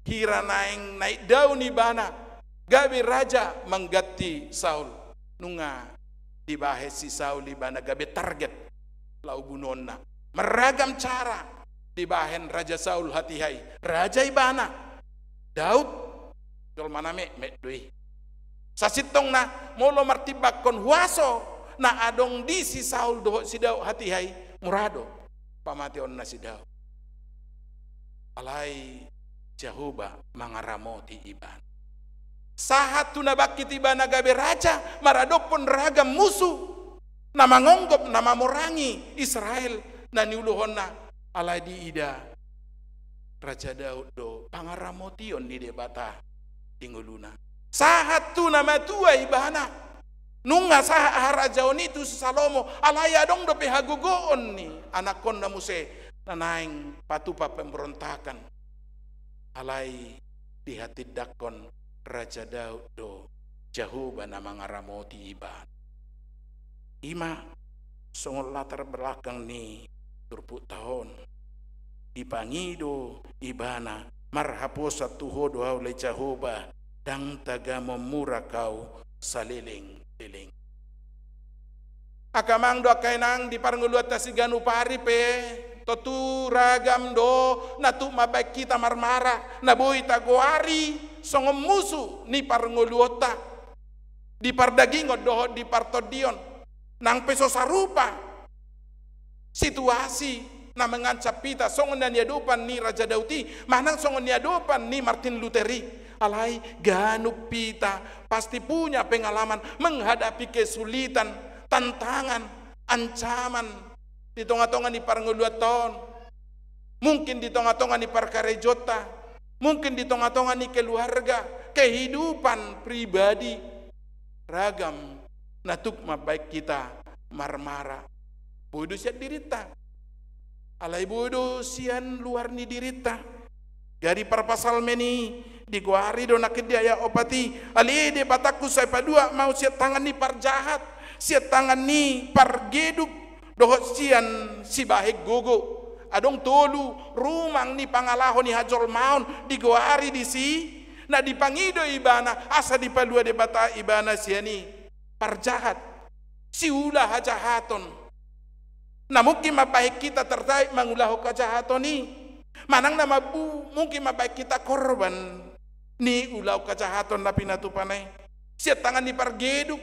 hira naeng naik daun ibana gabe raja mangganti Saul. Nunga dibahen si Saul ibana gabe target laho bunuonna. Marragam cara dibahen Raja Saul hatiha i. Raja ibana, Daud, jolma na metmet do i. Sasintongna molo martimbangkon huaso na adong di si Saul dohot si Daud hatiha i, mura do pamateonna si Daud. Alai Jahowa mangaramoti ibana. Sahat tu na bangkit ibana gabe raja maradophon ragam musu na mangonggop, na mamorangi Israel na niuluhonna, alai diida Raja Daud do pangaramotion ni Debata di ngoluna. Sahat tu na matua ibana. Nunga sahat harajaon i tu si Salomo, alai adong dope hagogoon ni anakkonna muse na naeng patupa pemberontakan. Alai dihatindangkon Raja Daud do Jahowa na mangaramoti ibana. I ma songon latar belakang ni turpukta on. Dipangido ibana, marhaposan tu Ho do ahu ale Jahowa, ndang tagamon murang ahu saleleng-leleng. Angka amang dohot angka inang, di parngoluanta siganup ari pe tontu ragam do na tuk mambahen hita marmara, na boi tagoari songon musu ni parngoluanta di pardagingon dohot di partondion. Nang pe so sarupa situasi na mangancam hita songon na niadopan ni Raja Daud i, manang songon niadopan ni Martin Luther i. Alai ganup hita pasti punya pengalaman menghadapi kesulitan, tantangan, ancaman di tonga-tonga ni parngoluanta on. Mungkin di tonga-tonga ni parkarejonta, mungkin di tonga-tonga ni keluarga, kehidupan pribadi. Ragam na tuk mambahen hita marmara. Boi do sian dirinta, alai boi do sian luar ni dirinta. Jadi parpsalmen i digoari do nangkin di ayat opat i, ale Debatangku, sai paluat ma ahu sian tangan ni parjahat, sian tangan ni pargeduk, dohot sian sibahen gogo. Adong tolu rumang ni pangalaho ni hajolmaon digoari disi, na dipangido ibana asa dipalua Debata ibana sian i. Parjahat, siula hajahaton. Na mungkin mambahen hita tertarik mangulahon hajahaton i. Manang na mambu-, mungkin mambahen hita korban ni ulaon hajahaton na pinatupana i. Sian tangan ni pargeduk,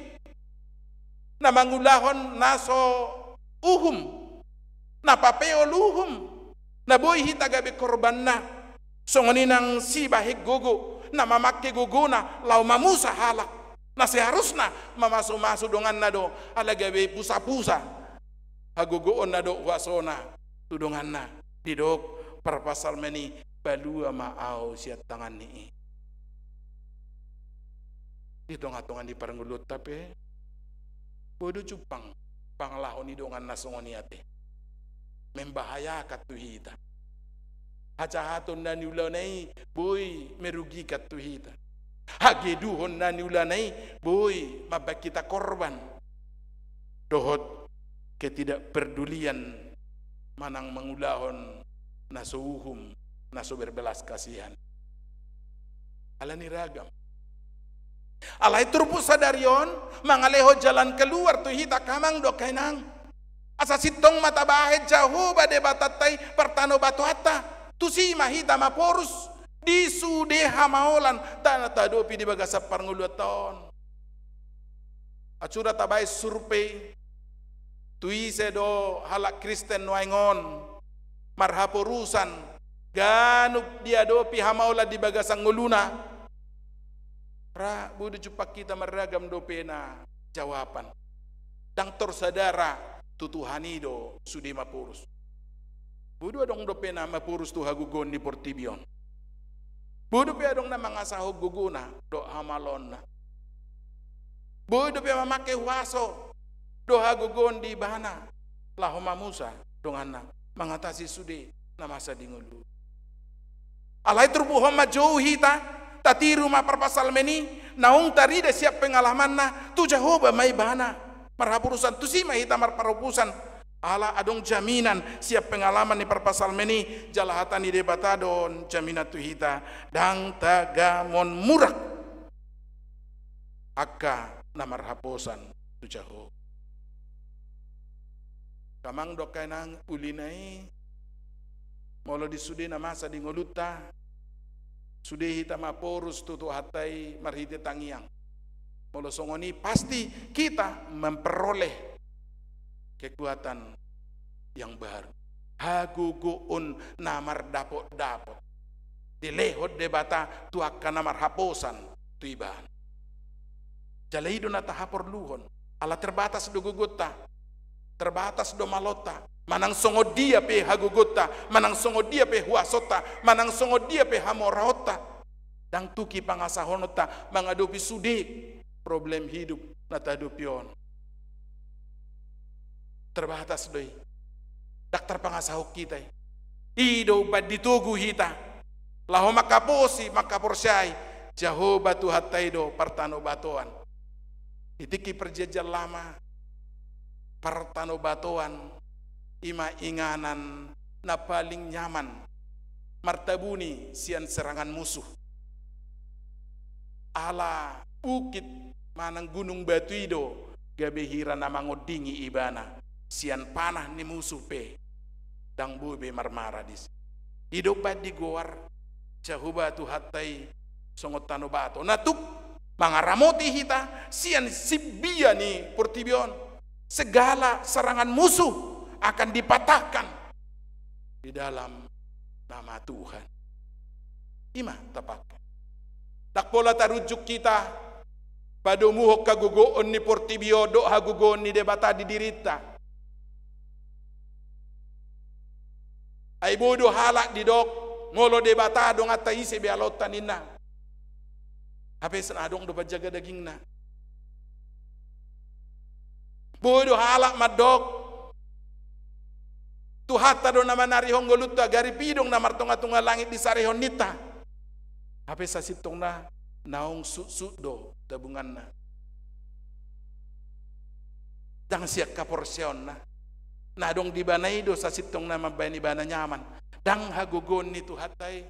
na mangulahon na so uhum, na papeol uhum, Na boi hita gabe korbanna, songon i nang sibahen gogo na mamangke gogona laho mamusa halak. Na seharusna mamasu-masu donganna do, ala gabe pusa-pusa hagogoonna dohot huasona tu donganna. Didok parpsalmen i, palua ma ahu sian tangan ni i. Di tonga-tonga ni parngoluonta pe, boi do jumpang pangalaho ni dongan na songon i ate. Membahayakan tu hita. Hajahaton na niulana i boi merugikan tu hita. Hageduhon na niulana i boi mambahen hita korban. Dohot ketidakperdulian manang mangulahon na so uhum, na so berbelas kasihan. Ala ni ragam. Alai turpuk sadari on mangalehon jalan keluar tu hita angka amang dohot inang. Asa sintong ma tabahen Jahowa Debatanta i partanobatoanta. Tusi ma hita maporus di sude hamaolanta na tahadopi di bagasan parngoluonta on. Aut sura tabahen survei, tu ise do halak Kristen nuaeng on marhaporusan ganup diadopi hamaolan di bagasan ngoluna. Ra, boi do jumpang hita marragam dope na jawaban. Ndang torsada ra tu Tuhan i do sude maporus. Boi do adong dope na maporus tu hagogoon ni portibi on. Boi dope adong na mangasahon gogona dohot hamaolonna. Boi dope mamangke huaso dohot hagogoon di ibana laho mamusa donganna, mangatasi sude na masa di ngolu. Alai turpuk on manjou hita, tatiru ma parpsalmen i, naung tarida sian pengalamanna, tu Jahowa ma ibana marhaporusan, tusi ma hita marhaporusan. Ala adong jaminan sian pengalaman ni parpsalmen i, jala hata ni Debata do on jaminan tu hita, ndang tagamon murak angka na marhaposan tu Jahowa. Angka amang dohot inang, ulina i, molo di sude na masa di ngolunta, sude hita maporus tu Tuhanta i marhite tangiang. Molo songon i, pasti kita memperoleh kekuatan yang baru. Hagogoon na mardapot-dapot dilehon Debata tu angka na marhaposan tu ibana. Jala i do na tahaporluhon, ala terbatas do gogonta, terbatas do malonta, manang songon dia pe hagogoonta, manang songon dia pe huasonta, manang songon dia pe hamoraonta, ndang tuki pangasahononta mangadopi sude problem hidup na tahadopi on. Terbatas do i. Ndang tarpangasahon hita i. I do umbahen ditogu hita laho mangkaposi, mangkaporseai Jahowa Tuhanta i do partanobatoan. Di tingki Perjanjian Lama, partanobatoan i ma inganan na paling nyaman martabuni sian serangan musuh. Ala bukit manang gunung batu i do gabe hira na mangondingi ibana sian panah ni musuh pe, ndang boi be marmara disi. I do umbahen digoar Jahowa Tuhanta i songon tanobato na tuk mangaramoti hita sian simbia ni portibi on. Segala serangan musuh akan dipatahkan di dalam nama Tuhan. I ma tapake. Ndang pola tarunjuk hita padomuhon hagogoon ni portibi on dohot hagogoon ni Debata di dirinta. Ai boi do halak didok, molo Debata donganta, ise be alonta ninna. Hape sai na adong do panjaga dagingna. Boi do halak mandok, Tuhanta do na manarihon ngolunta, gari pidong na martonga-tonga langit disarihon ninta. Hape sasintongna naung sutsut do tabunganna. Ndang sian haporseaonna. Na adong di ibana i do sasintongna mambahen ibana nyaman. Ndang hagogoon ni Tuhanta i.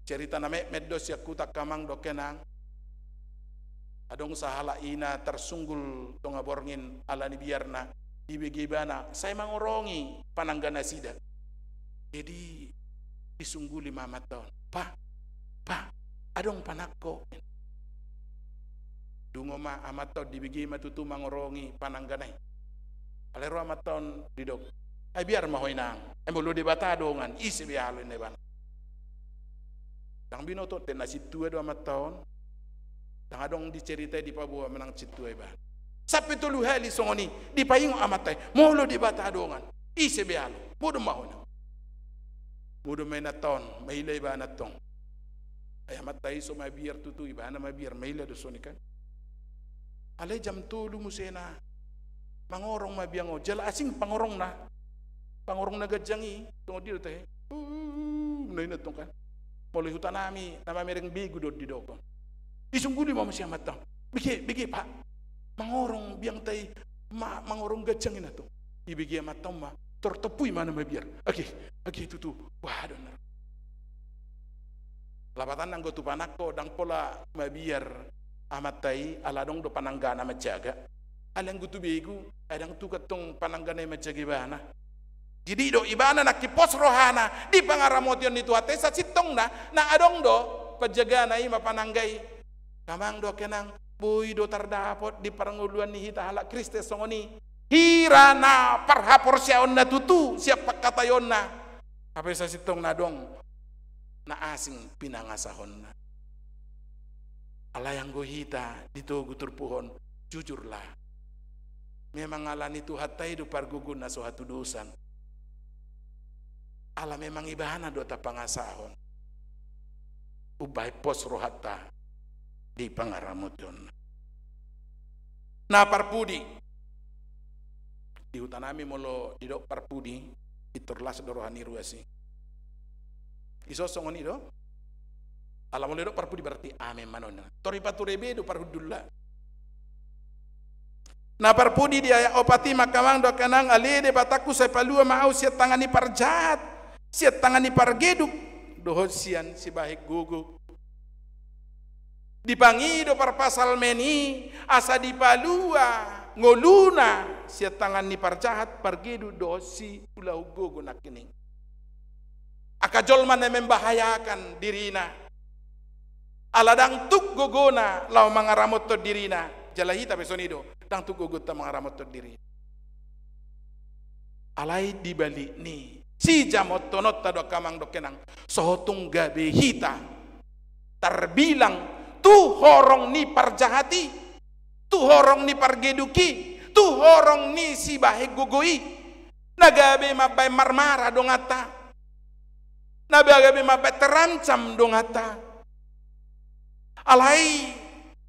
Cerita na metmet do sian huta, angka amang dohot inang. Adong sahalak ina tarsunggul tonga borngin ala ni biarna, dibege ibana sai mangorongi panangga nasida. Jadi disungguli ma amanta on. Pa, pa, adong panangko. Dungo ma amanta on, dibege ma tutu mangorongi pananggana i. Alai ro amanta on didok, Ai biar ma ho inang. Ai molo Debata dongan, ise be alo inna ibana. Ndang binoto, te na sintua do amanta on. Ndang adong diceritai, dipaboa manang sintua ibana. Sampe tolu hali songon i, dipaingot amanta i, molo Debata dongan, ise be alo. Modom ma ho inang. Modom ma inanta on, maila ibana tong. Ai amanta i so mabiar tutu, ibana mabiar, maila do songon i kan. Alai jam tolu muse na mangorong ma biang on, jala asing pangorongna. Pangorong na ganjang i, songon dia do tahe. Uh, na inna tong kan. Molo huta nami, na mamereng begu do didok on. Disungguli ma muse amanta on. Bege, bege, Pak. Mangorong biangta i, ma-, mangorong ganjang inna tong. Dibege amanta on ma, tor tompu i ma na mabiar. Age, age tutu. Wah, dohot na ro. Lapatanna anggo tu panangko, ndang pola mabiar amanta i, ala adong do pananggana manjaga. Alai anggo tu begu, ai ndang tung tong pananggana i manjaga ibana. Jadi do ibana nangkin pos rohana di pangaramotion ni Tuhanta i, sasintongna na adong do panjagana i ma panangga i. Amang dohot inang, boi do tardapot di parngoluan ni hita halak Kristen songon i. Hira na parhaporseaonna tutu sian pangkataionna. Hape sasintongna adong na asing pinangasahonna. Alai anggo hita ditogu turpuk on, jujurlah. Memang ala ni Tuhanta i do pargogona so hatudosan. Ala memang ibana do tapangasahon. Umbahen pos rohanta di pangaramotion. Na parpudi. Di huta nami molo didok parpudi, pintor las do roha ni ruas i. Iso songon i do. Ala molo didok parpudi berarti amen ma non. Tor ipature be do parhundulna. Na parpudi di ayat opat i ma amang dohot inang, ale Debatangku, sai palua ma ahu sian tangan ni parjahat, sian tangan ni pargeduk, dohot sian sibahen gogo. Dipangido parpsalmen i, asa dipalua ngoluna sian tangan ni parjahat, pargeduk dohot siulahon gogo nangkining. Angka jolma na membahayakan dirina. Ala ndang tuk gogona laho mangaramothon dirina. Jala hita pe songon i do, ndang tuk gogonta mangaramothon dirina. Alai di balik ni sijamothononta do amang dohot inang, so tung gabe hita tarbilang tu horong ni parjahat i, tu horong ni pargeduk i, tu horong ni sibahen gogo i. Na gabe mambahen marmara donganta. Na gabe mambahen terancam donganta. Alai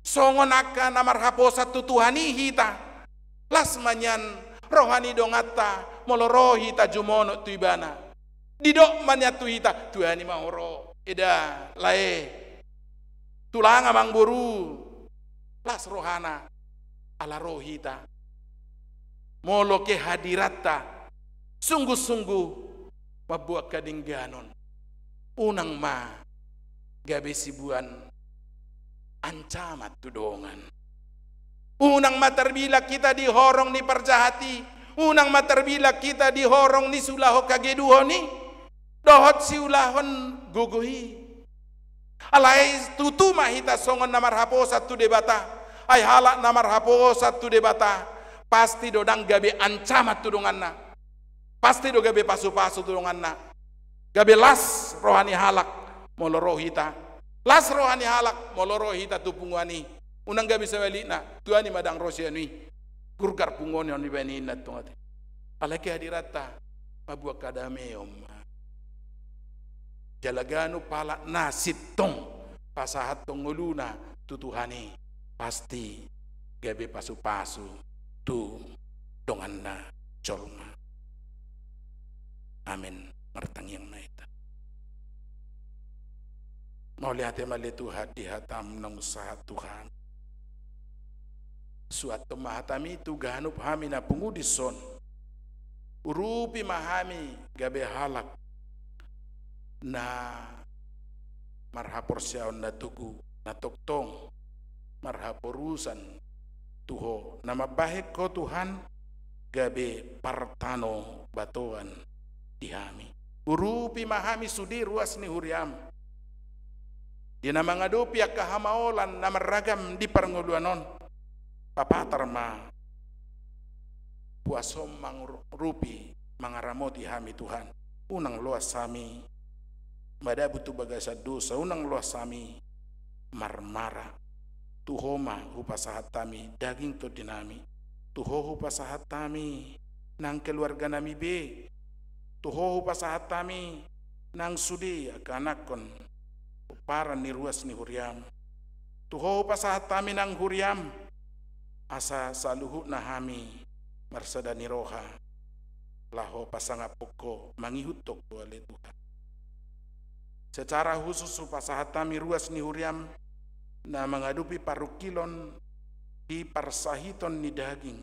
songon angka na marhaposan tu Tuhan i hita. Las ma nian roha ni donganta molo ro hita jumonok tu ibana. Didok ma nian tu hita, tuani ma ho ro. Eda, lae. Tulang, amang, boru. Las rohana ala ro hita. Molo kehadiranta sungguh-sungguh mamboan hadengganon, unang ma gabe siboan ancaman tu dongan. Unang ma tarbilang hita di horong ni parjahat i, unang ma tarbilang hita di horong ni siulahon hageduhon i dohot siulahon gogo i. Alai tutu ma hita songon na marhaposan tu Debata. Ai halak na marhaposan tu Debata, pasti do ndang gabe ancaman tu donganna. Pasti do gabe pasupasu tu donganna. Gabe las roha ni halak molo ro hita. Las roha ni halak molo ro hita tu punguan i. Unang gabe sabalikna, tuani ma ndang ro sian i. Gurgar punguan on dibaen i, ninna tong ate. Alai kehadiranta mamboan hadameon ma. Jala ganup halak na sintong pasahathon ngoluna tu Tuhan i, pasti gabe pasupasu tu donganna jolma. Amen. Martangiang ma hita. Mauliate ma ale Tuhan di hataM naung sahat tu hami. Suanhon ma hataMi tu ganup hami na pungu dison. Urupi ma hami gabe halak na marhaporseaon na togu, na tongtong marhaporusan tu Ho, na mambahen Ho Tuhan gabe partanobatoan di hami. Urupi ma hami sude ruas ni huriaM, di na mangadopi angka hamaolan na marragam di parngoluan on. Papatar ma puasoM mangurupi mangaramoti hami, Tuhan. Unang loas hami madabu tu bagasan dosa, unang loas hami marmara. Tu Ho ma hupasahat hami daging tondinami. Tu Ho hupasahat hami nang keluarganami be. Tu Ho hupasahat hami nang sude angka anakkon, pomparan ni ruas ni huriam. Tu Ho hupasahat hami nang huriam, asa saluhutna hami marsada ni roha laho pasangaphon Ho, mangihuthon Ho, ale Tuhan. Secara khusus hupasahat hami ruas ni huriam na mangadopi parungkilon di parsahiton ni daging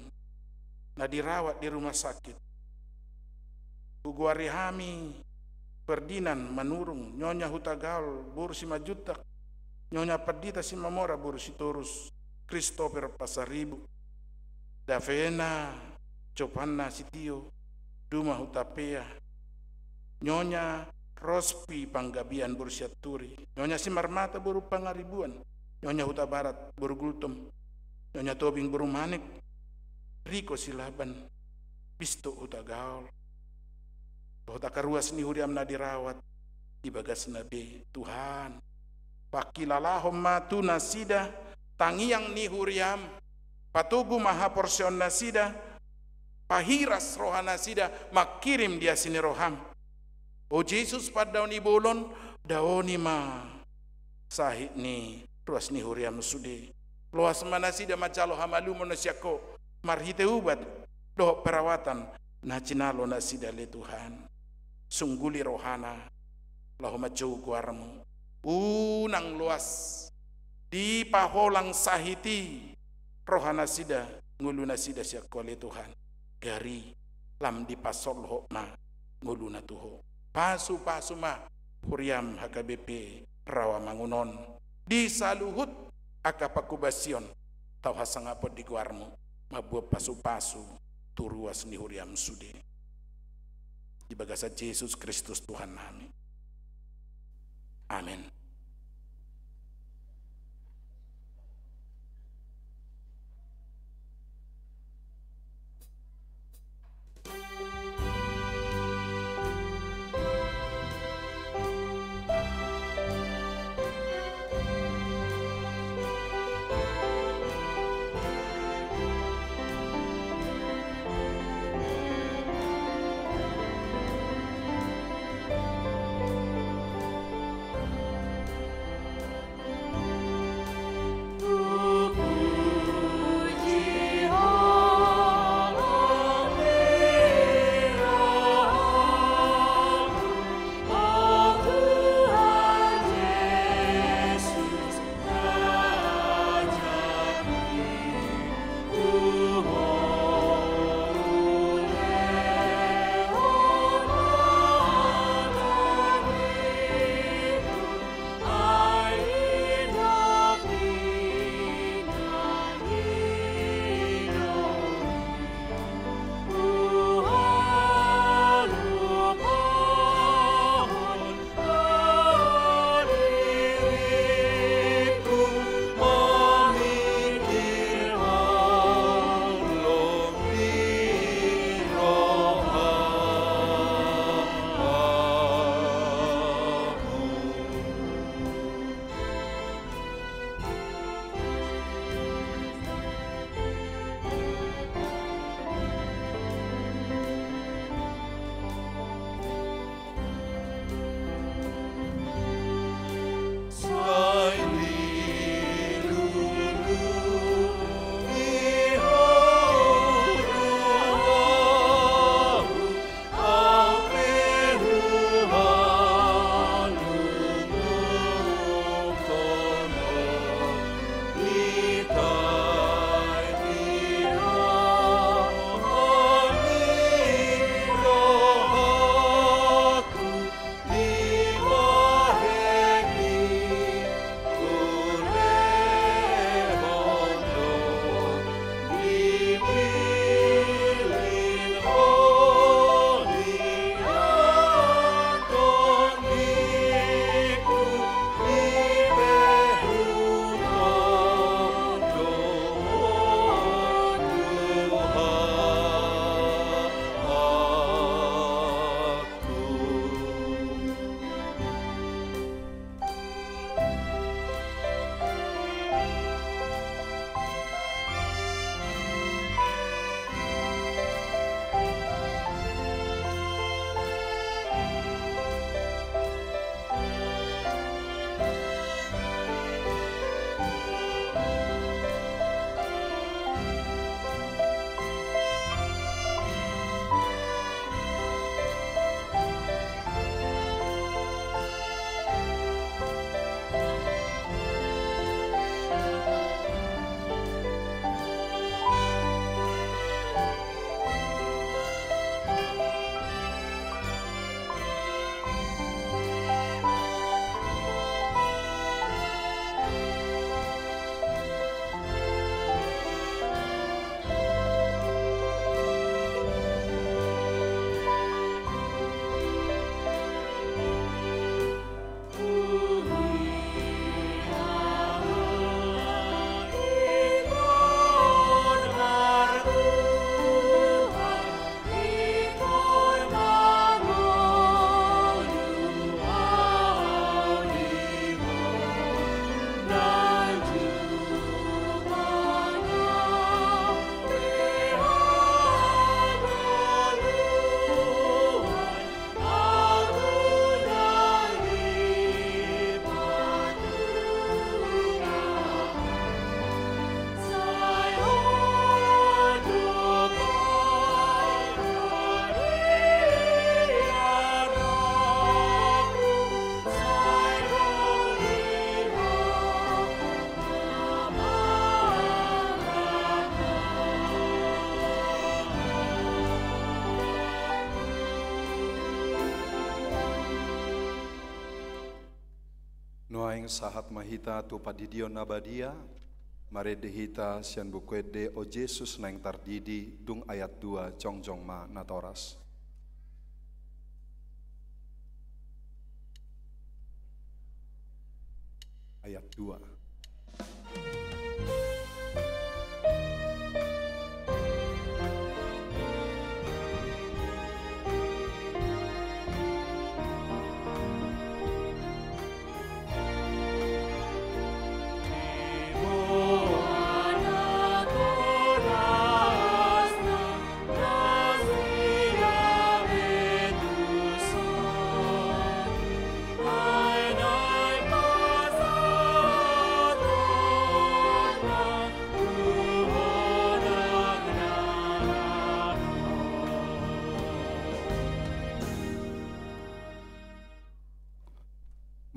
na dirawat di rumah sakit. Hugoari hami Ferdinand Manurung, Nyonya Hutagaol boru Simanjuntak, Nyonya Pandita Simamora boru Sitorus, Christopher Pasaribu, Davena Jopanna Sitio, Duma Hutapea, Nyonya Rospi Panggabean boru Sianturi, Nyonya Simarmata boru Pangaribuan, Nyonya Hutabarat boru Gultom, Nyonya Tobing boru Manek, Riko Silaban, Bisto Hutagaol, dohot angka ruas ni huriam na dirawat di bagasna be, Tuhan. Pangkilalahon ma tu nasida tangiang ni huriam, patogu ma haporseaonnasida, pahiras rohanasida mangkirim di asi ni roham. O Jesus, pandaoni bolon, daoni ma sahit ni ruas ni huriam sude. Loas ma nasida manjalo hamalumon na sian Ho marhite ubat dohot perawatan na jinalo nasida, ale Tuhan. Sungguli rohana laho manjou goarmu. Unang loas dipaholang sahit i rohanasida, ngolunasida sian Ho, ale Tuhan. Gari lam dipasolhot ma ngoluna tu Ho. Pasupasu ma huriam H K B P Rawamangun on di saluhut angka panghobasion. Tau hasangaphon di goarmu mamboan pasupasu tu ruas ni huriam sude. Di bagasan Jesus Kristus Tuhannami. Amen. Sahat ma hita tu pandidion na badia, marende hita sian Buku Ende O Jesus Naeng Tardidi, dung ayat dua, jongjong ma natoras. Ayat dua.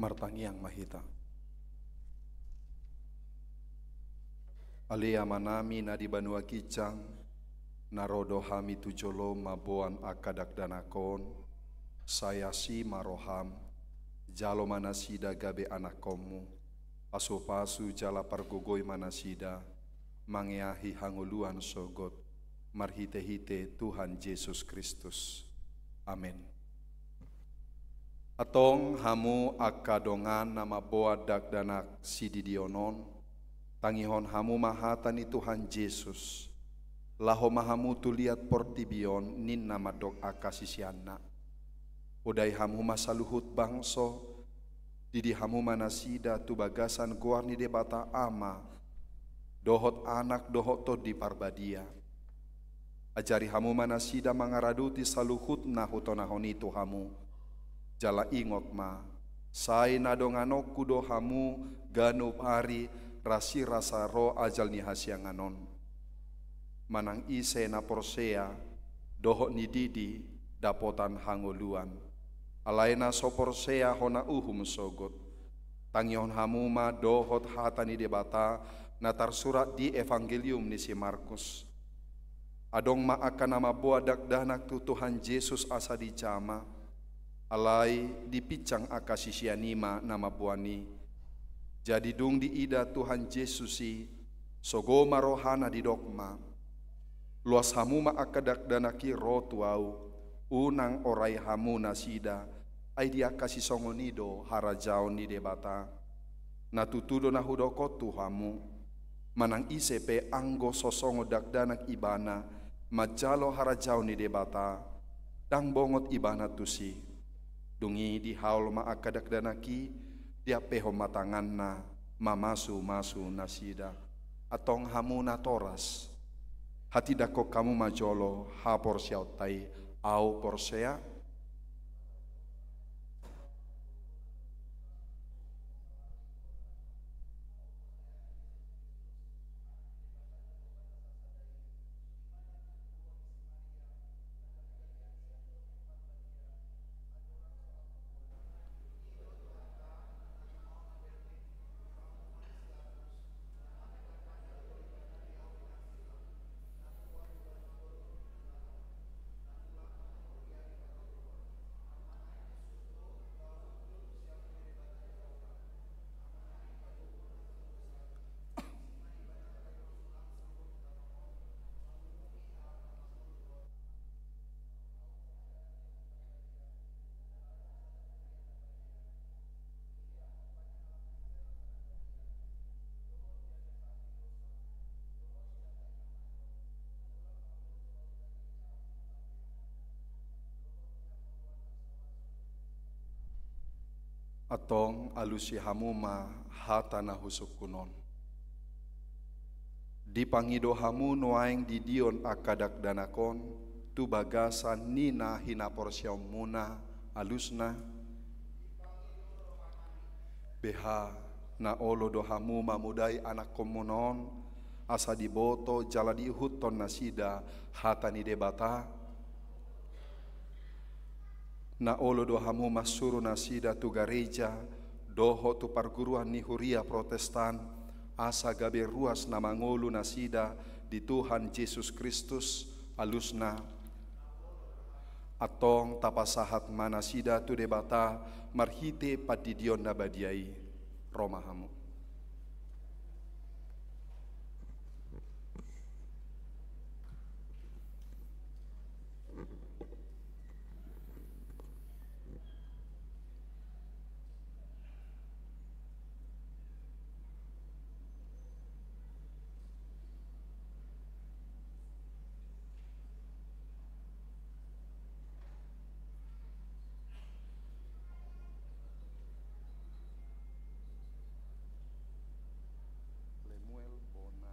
Martangiang ma hita. Ale Amanami na di banua ginjang, na ro do hami tu jolom mamboan angka dakdanak on, sai asi ma roham, jalo ma nasida gabe anakkonmu, pasupasu jala pargogoi ma nasida, mangeahi hangoluan sogot, marhitehite Tuhan Jesus Kristus. Amen. Antong hamu angka dongan na mamboan dakdanak sididion on, tangihon hamu ma hata ni Tuhan Jesus, laho ma hamu tu liat portibi on, ninna mandok angka siseanna. Podai hamu ma saluhut bangso, didi hamu ma nasida tu bagasan goar ni Debata Ama, dohot Anak, dohot Tondi Parbadia. Ajari hamu ma nasida mangaradoti saluhut na hutonahon i tu hamu. Jala ingot ma, sai na donganonku do hamu ganup ari rasirasa ro ajal ni hasiangan on. Manang ise na porsea, dohot nididi, dapotan hangoluan. Alai na so porsea hona uhum sogot. Tangihon hamu ma dohot hata ni Debata na tarsurat di Evangelium ni si Markus. Adong ma angka na mamboan dakdanak tu Tuhan Jesus asa dijama, alai dipinsang angka sisean i ma na mamboan i. Jadi dung diida Tuhan Jesus i, sogo ma rohana, didok ma: Loas hamu ma angka dakdanak i ro tu Ahu, unang orai hamu nasida, ai di angka sisongon i do harajaon ni Debata. Na tutu do na hudok on tu hamu, manang ise pe anggo so songon dakdanak ibana manjalo harajaon ni Debata, ndang bongot ibana tusi. Dung i dihaol ma angka dakdanak i, diampehon ma tanganna, mamasumasu nasida. Antong hamu natoras, hatindangkon hamu ma jolo haporseaonta i: Ahu porsea. Antong alusi hamu ma hata na husungkun on. Dipangido hamu nuaeng didion angka dakdanak on tu bagasan ni na hinaporseaonmuna, alusna: Beha, na olo do hamu mamodai anakkonmuna on, asa diboto jala diihuthon nasida hata ni Debata? Na olo do hamu mansuru nasida tu gareja dohot tu parguruan ni huria Protestan, asa gabe ruas na mangolu nasida di Tuhan Jesus Kristus, alusna? Antong tapasahat ma nasida tu Debata marhite pandidion na badia i. ro ma hamu. Lemuel bona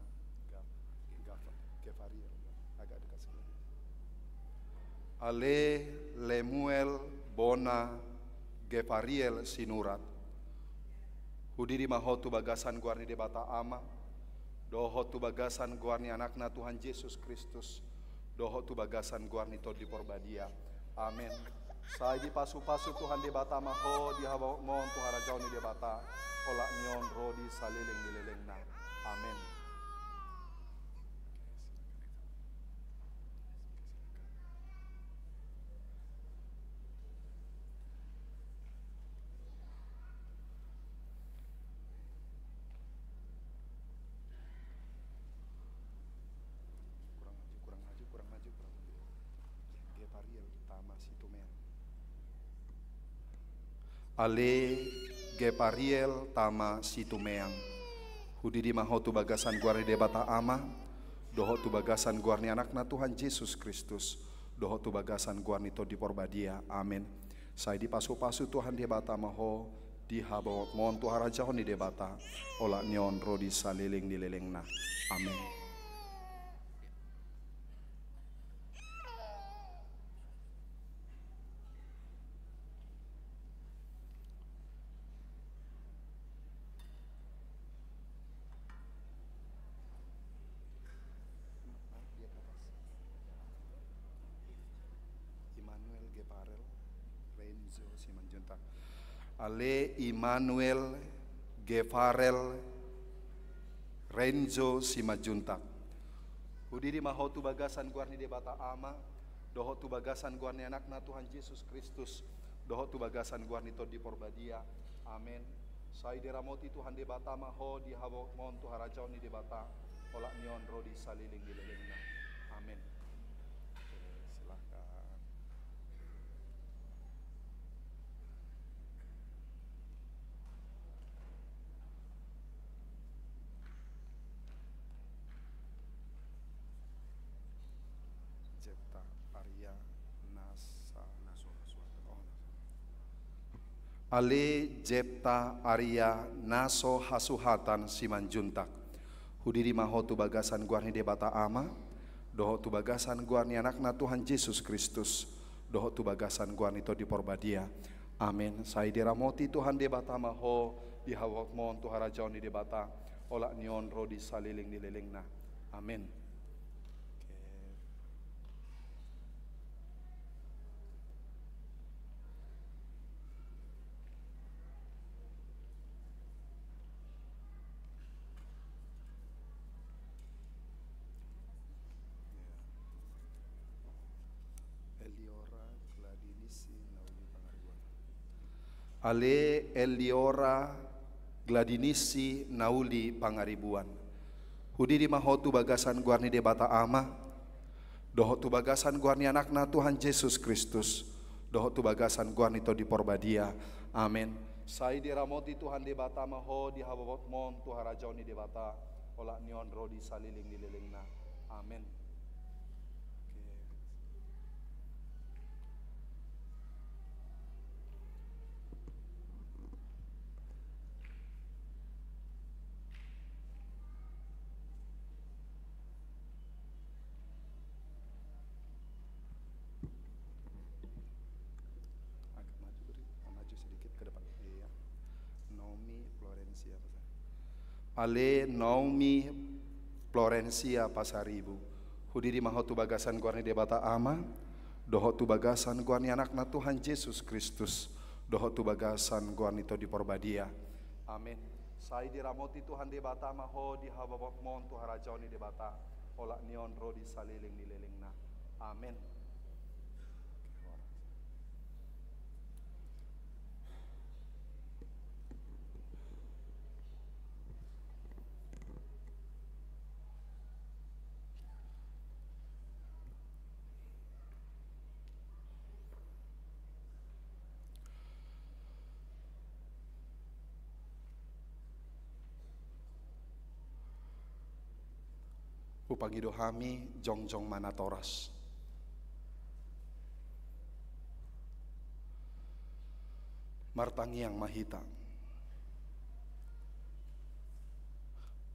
Gaf-, Gaf-, Gefariel. Agak dekat sebelah. Ale Lemuel bona Gefariel Sinurat. Hudidi ma ho tu bagasan goar ni Debata Ama, dohot tu bagasan goar ni Anakna Tuhan Jesus Kristus, dohot tu bagasan goar ni Tondi Porbadia. Amen. Sai dipasupasu Tuhan Debata ma ho di habaonon tu harajaon ni Debata, olat ni on ro di saleleng ni lelengna. Amen. Kurang maju, kurang maju, kurang maju, kurang maju. Gefariel tama Situmeang. Ale Gefariel tama Situmeang. Hudidi ma ho tu bagasan goar ni Debata Ama, dohot tu bagasan goar ni Anakna Tuhan Jesus Kristus, dohot tu bagasan goar ni Tondi Porbadia. Amen. Sai dipasupasu Tuhan Debata ma ho di habaonon tu harajaon ni Debata, olat ni on ro di saleleng ni lelengna. Amen. Immanuel Gefarel Renzo Simanjuntak. Ale Immanuel Gefarel Renzo Simanjuntak. Hudidi ma ho tu bagasan goar ni Debata Ama, dohot tu bagasan goar ni Anakna Tuhan Jesus Kristus, dohot tu bagasan goar ni Tondi Porbadia. Amen. Sai diramoti Tuhan Debata ma ho di habaonon tu harajaon ni Debata, olat ni on ro di saleleng ni lelengna. Amen. Oke, silahkan. Jepta Arya Nasa. Ale Jepta Arya na so hasuhatan Simanjuntak. Hudidi ma ho tu bagasan goar ni Debata Ama, dohot tu bagasan goar ni Anakna Tuhan Jesus Kristus, dohot tu bagasan goar ni Tondi Porbadia. Amen. Sai diramoti Tuhan Debata ma ho di habaonon tu harajaon ni Debata, olat ni on ro di saleleng ni lelengna. Amen. Oke. Eliora Gladinisi Nauli Pangaribuan. Ale Eliora Gladinisi Nauli Pangaribuan. Hudidi ma ho tu bagasan goar ni Debata Ama, dohot tu bagasan goar ni Anakna Tuhan Jesus Kristus, dohot tu bagasan goar ni Tondi Porbadia. Amen. Sai diramoti Tuhan Debata ma ho di habaonon tu harajaon ni Debata, olat ni on ro di saleleng ni lelengna. Amen. Oke. Agak maju, beri maju sedikit ke depan. Iya. Naomi Florencia Pasaribu. Ale Naomi Florencia Pasaribu. Hudidi ma ho tu bagasan goar ni Debata Ama, dohot tu bagasan goar ni Anakna Tuhan Jesus Kristus, dohot tu bagasan goar ni Tondi Porbadia. Amen. Sai diramoti Tuhan Debata ma ho di habaonon tu harajaon ni Debata, olat ni on ro di saleleng ni lelengna. Amen. Oke, horas. Hupangido hami, jongjong ma natoras. Martangiang ma hita.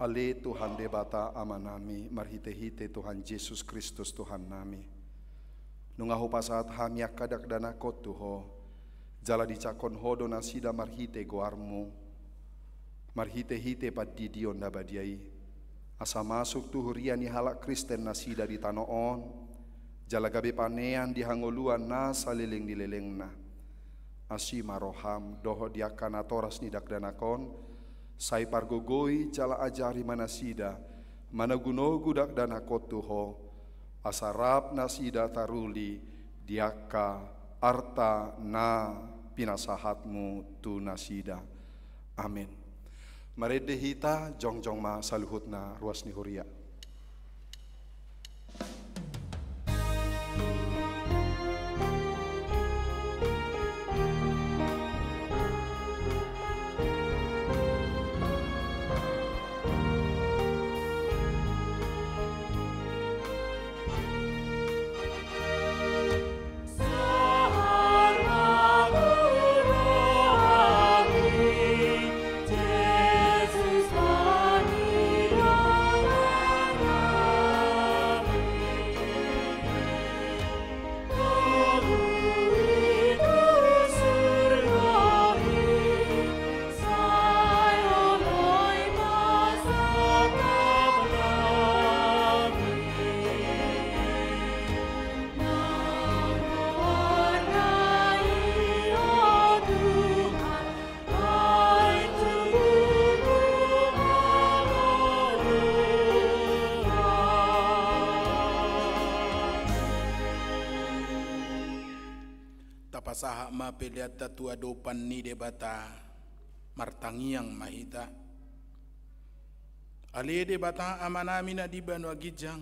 Ale Tuhan Debata Amanami, marhitehite Tuhan Jesus Kristus Tuhannami, nunga hupasahat hami angka dakdanak on tu Ho, jala dijahaon Ho do nasida marhite goarMu, marhitehite pandidion na badia i, asa masuk tu huria ni halak Kristen nasida di tano on, jala gabe panean di hangoluan na saleleng ni lelengna. Asi ma rohaM dohot di angka natoras ni dakdanak on, sai pargogoi jala ajari ma nasida manogunogu dakdanak on tu Ho, asa rap nasida taruli di angka arta na pinasahatMu tu nasida. Amen. Marende hita, jongjong ma saluhutna ruas ni huria. Tapasahat ma peleanta tu adopan ni Debata, martangiang ma hita. Ale Debata Amanami na di banua ginjang,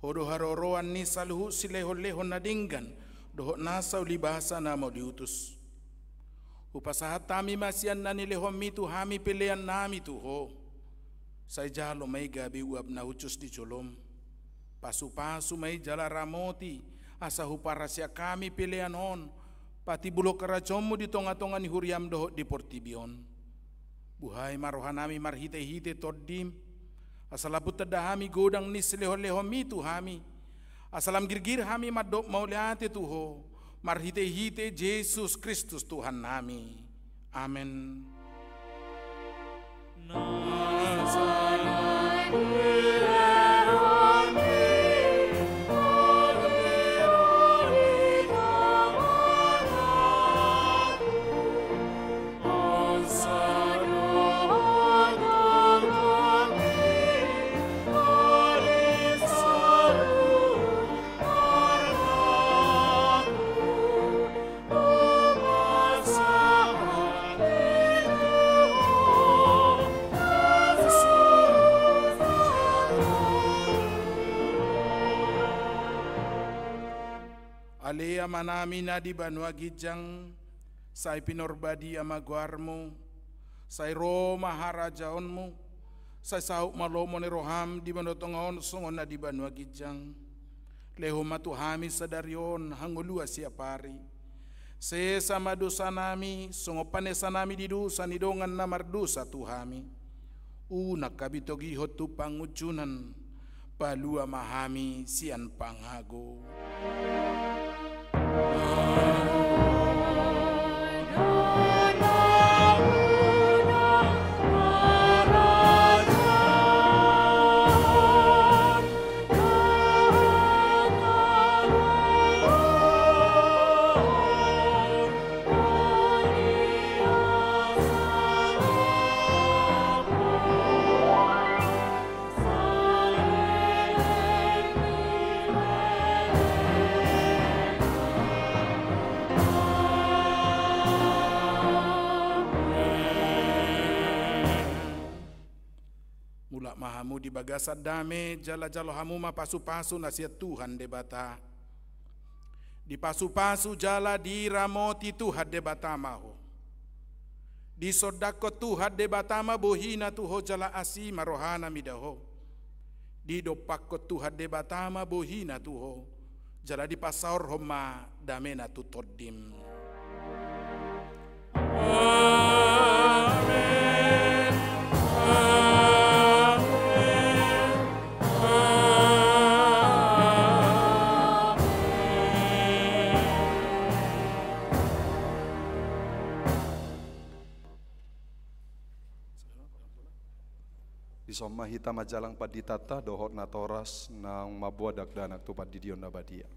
Ho do haroroan ni saluhut silehonlehon na denggan dohot nasa ulibasa na mauliutus. Hupasahat hami ma sian na nilehonMi tu hami peleannami tu Ho. Sai jalo ma i gabe uap na hushus di joloM. Pasupasu ma i jala ramoti, asa huparasiak hami pelean on patimbulhon harajaonMu di tongatonga ni huriaM dohot di portibi on. Buhai ma rohanami marhitehite TondiM, asa lam tanda hami godang ni silehonlehonMi tu hami, asa lam girgir hami mandok mauliate tu Ho, marhitehite Jesus Kristus Tuhannami. Amen. Ale Amanami na di banua ginjang, sai pinarbadia ma goarMu, sai ro ma harajaonMu, sai saut ma lomo ni rohaM di banua tonga on songon na di banua ginjang. Lehon ma tu hami sadari on hangoluan siapari. Sesa ma dosanami, songon panesanami di dosa ni dongan na mardosa tu hami. Unang hami togihon tu pangunjunan, palua ma hami sian pangago. Mulak ma hamu di bagasan dame, jala jalo hamu ma pasupasu na sian Tuhan Debata. Dipasupasu jala diramoti Tuhan Debata ma ho. Disondangkon Tuhan Debata ma bohina tu ho jala asi ma rohana mida ho. Didompakkon Tuhan Debata ma bohina tu ho, jala dipasaorhon ma damena tu tondim. Dison ma hita manjalang panditanta dohot natoras naung mamboan dakdanak tu pandidion na badia.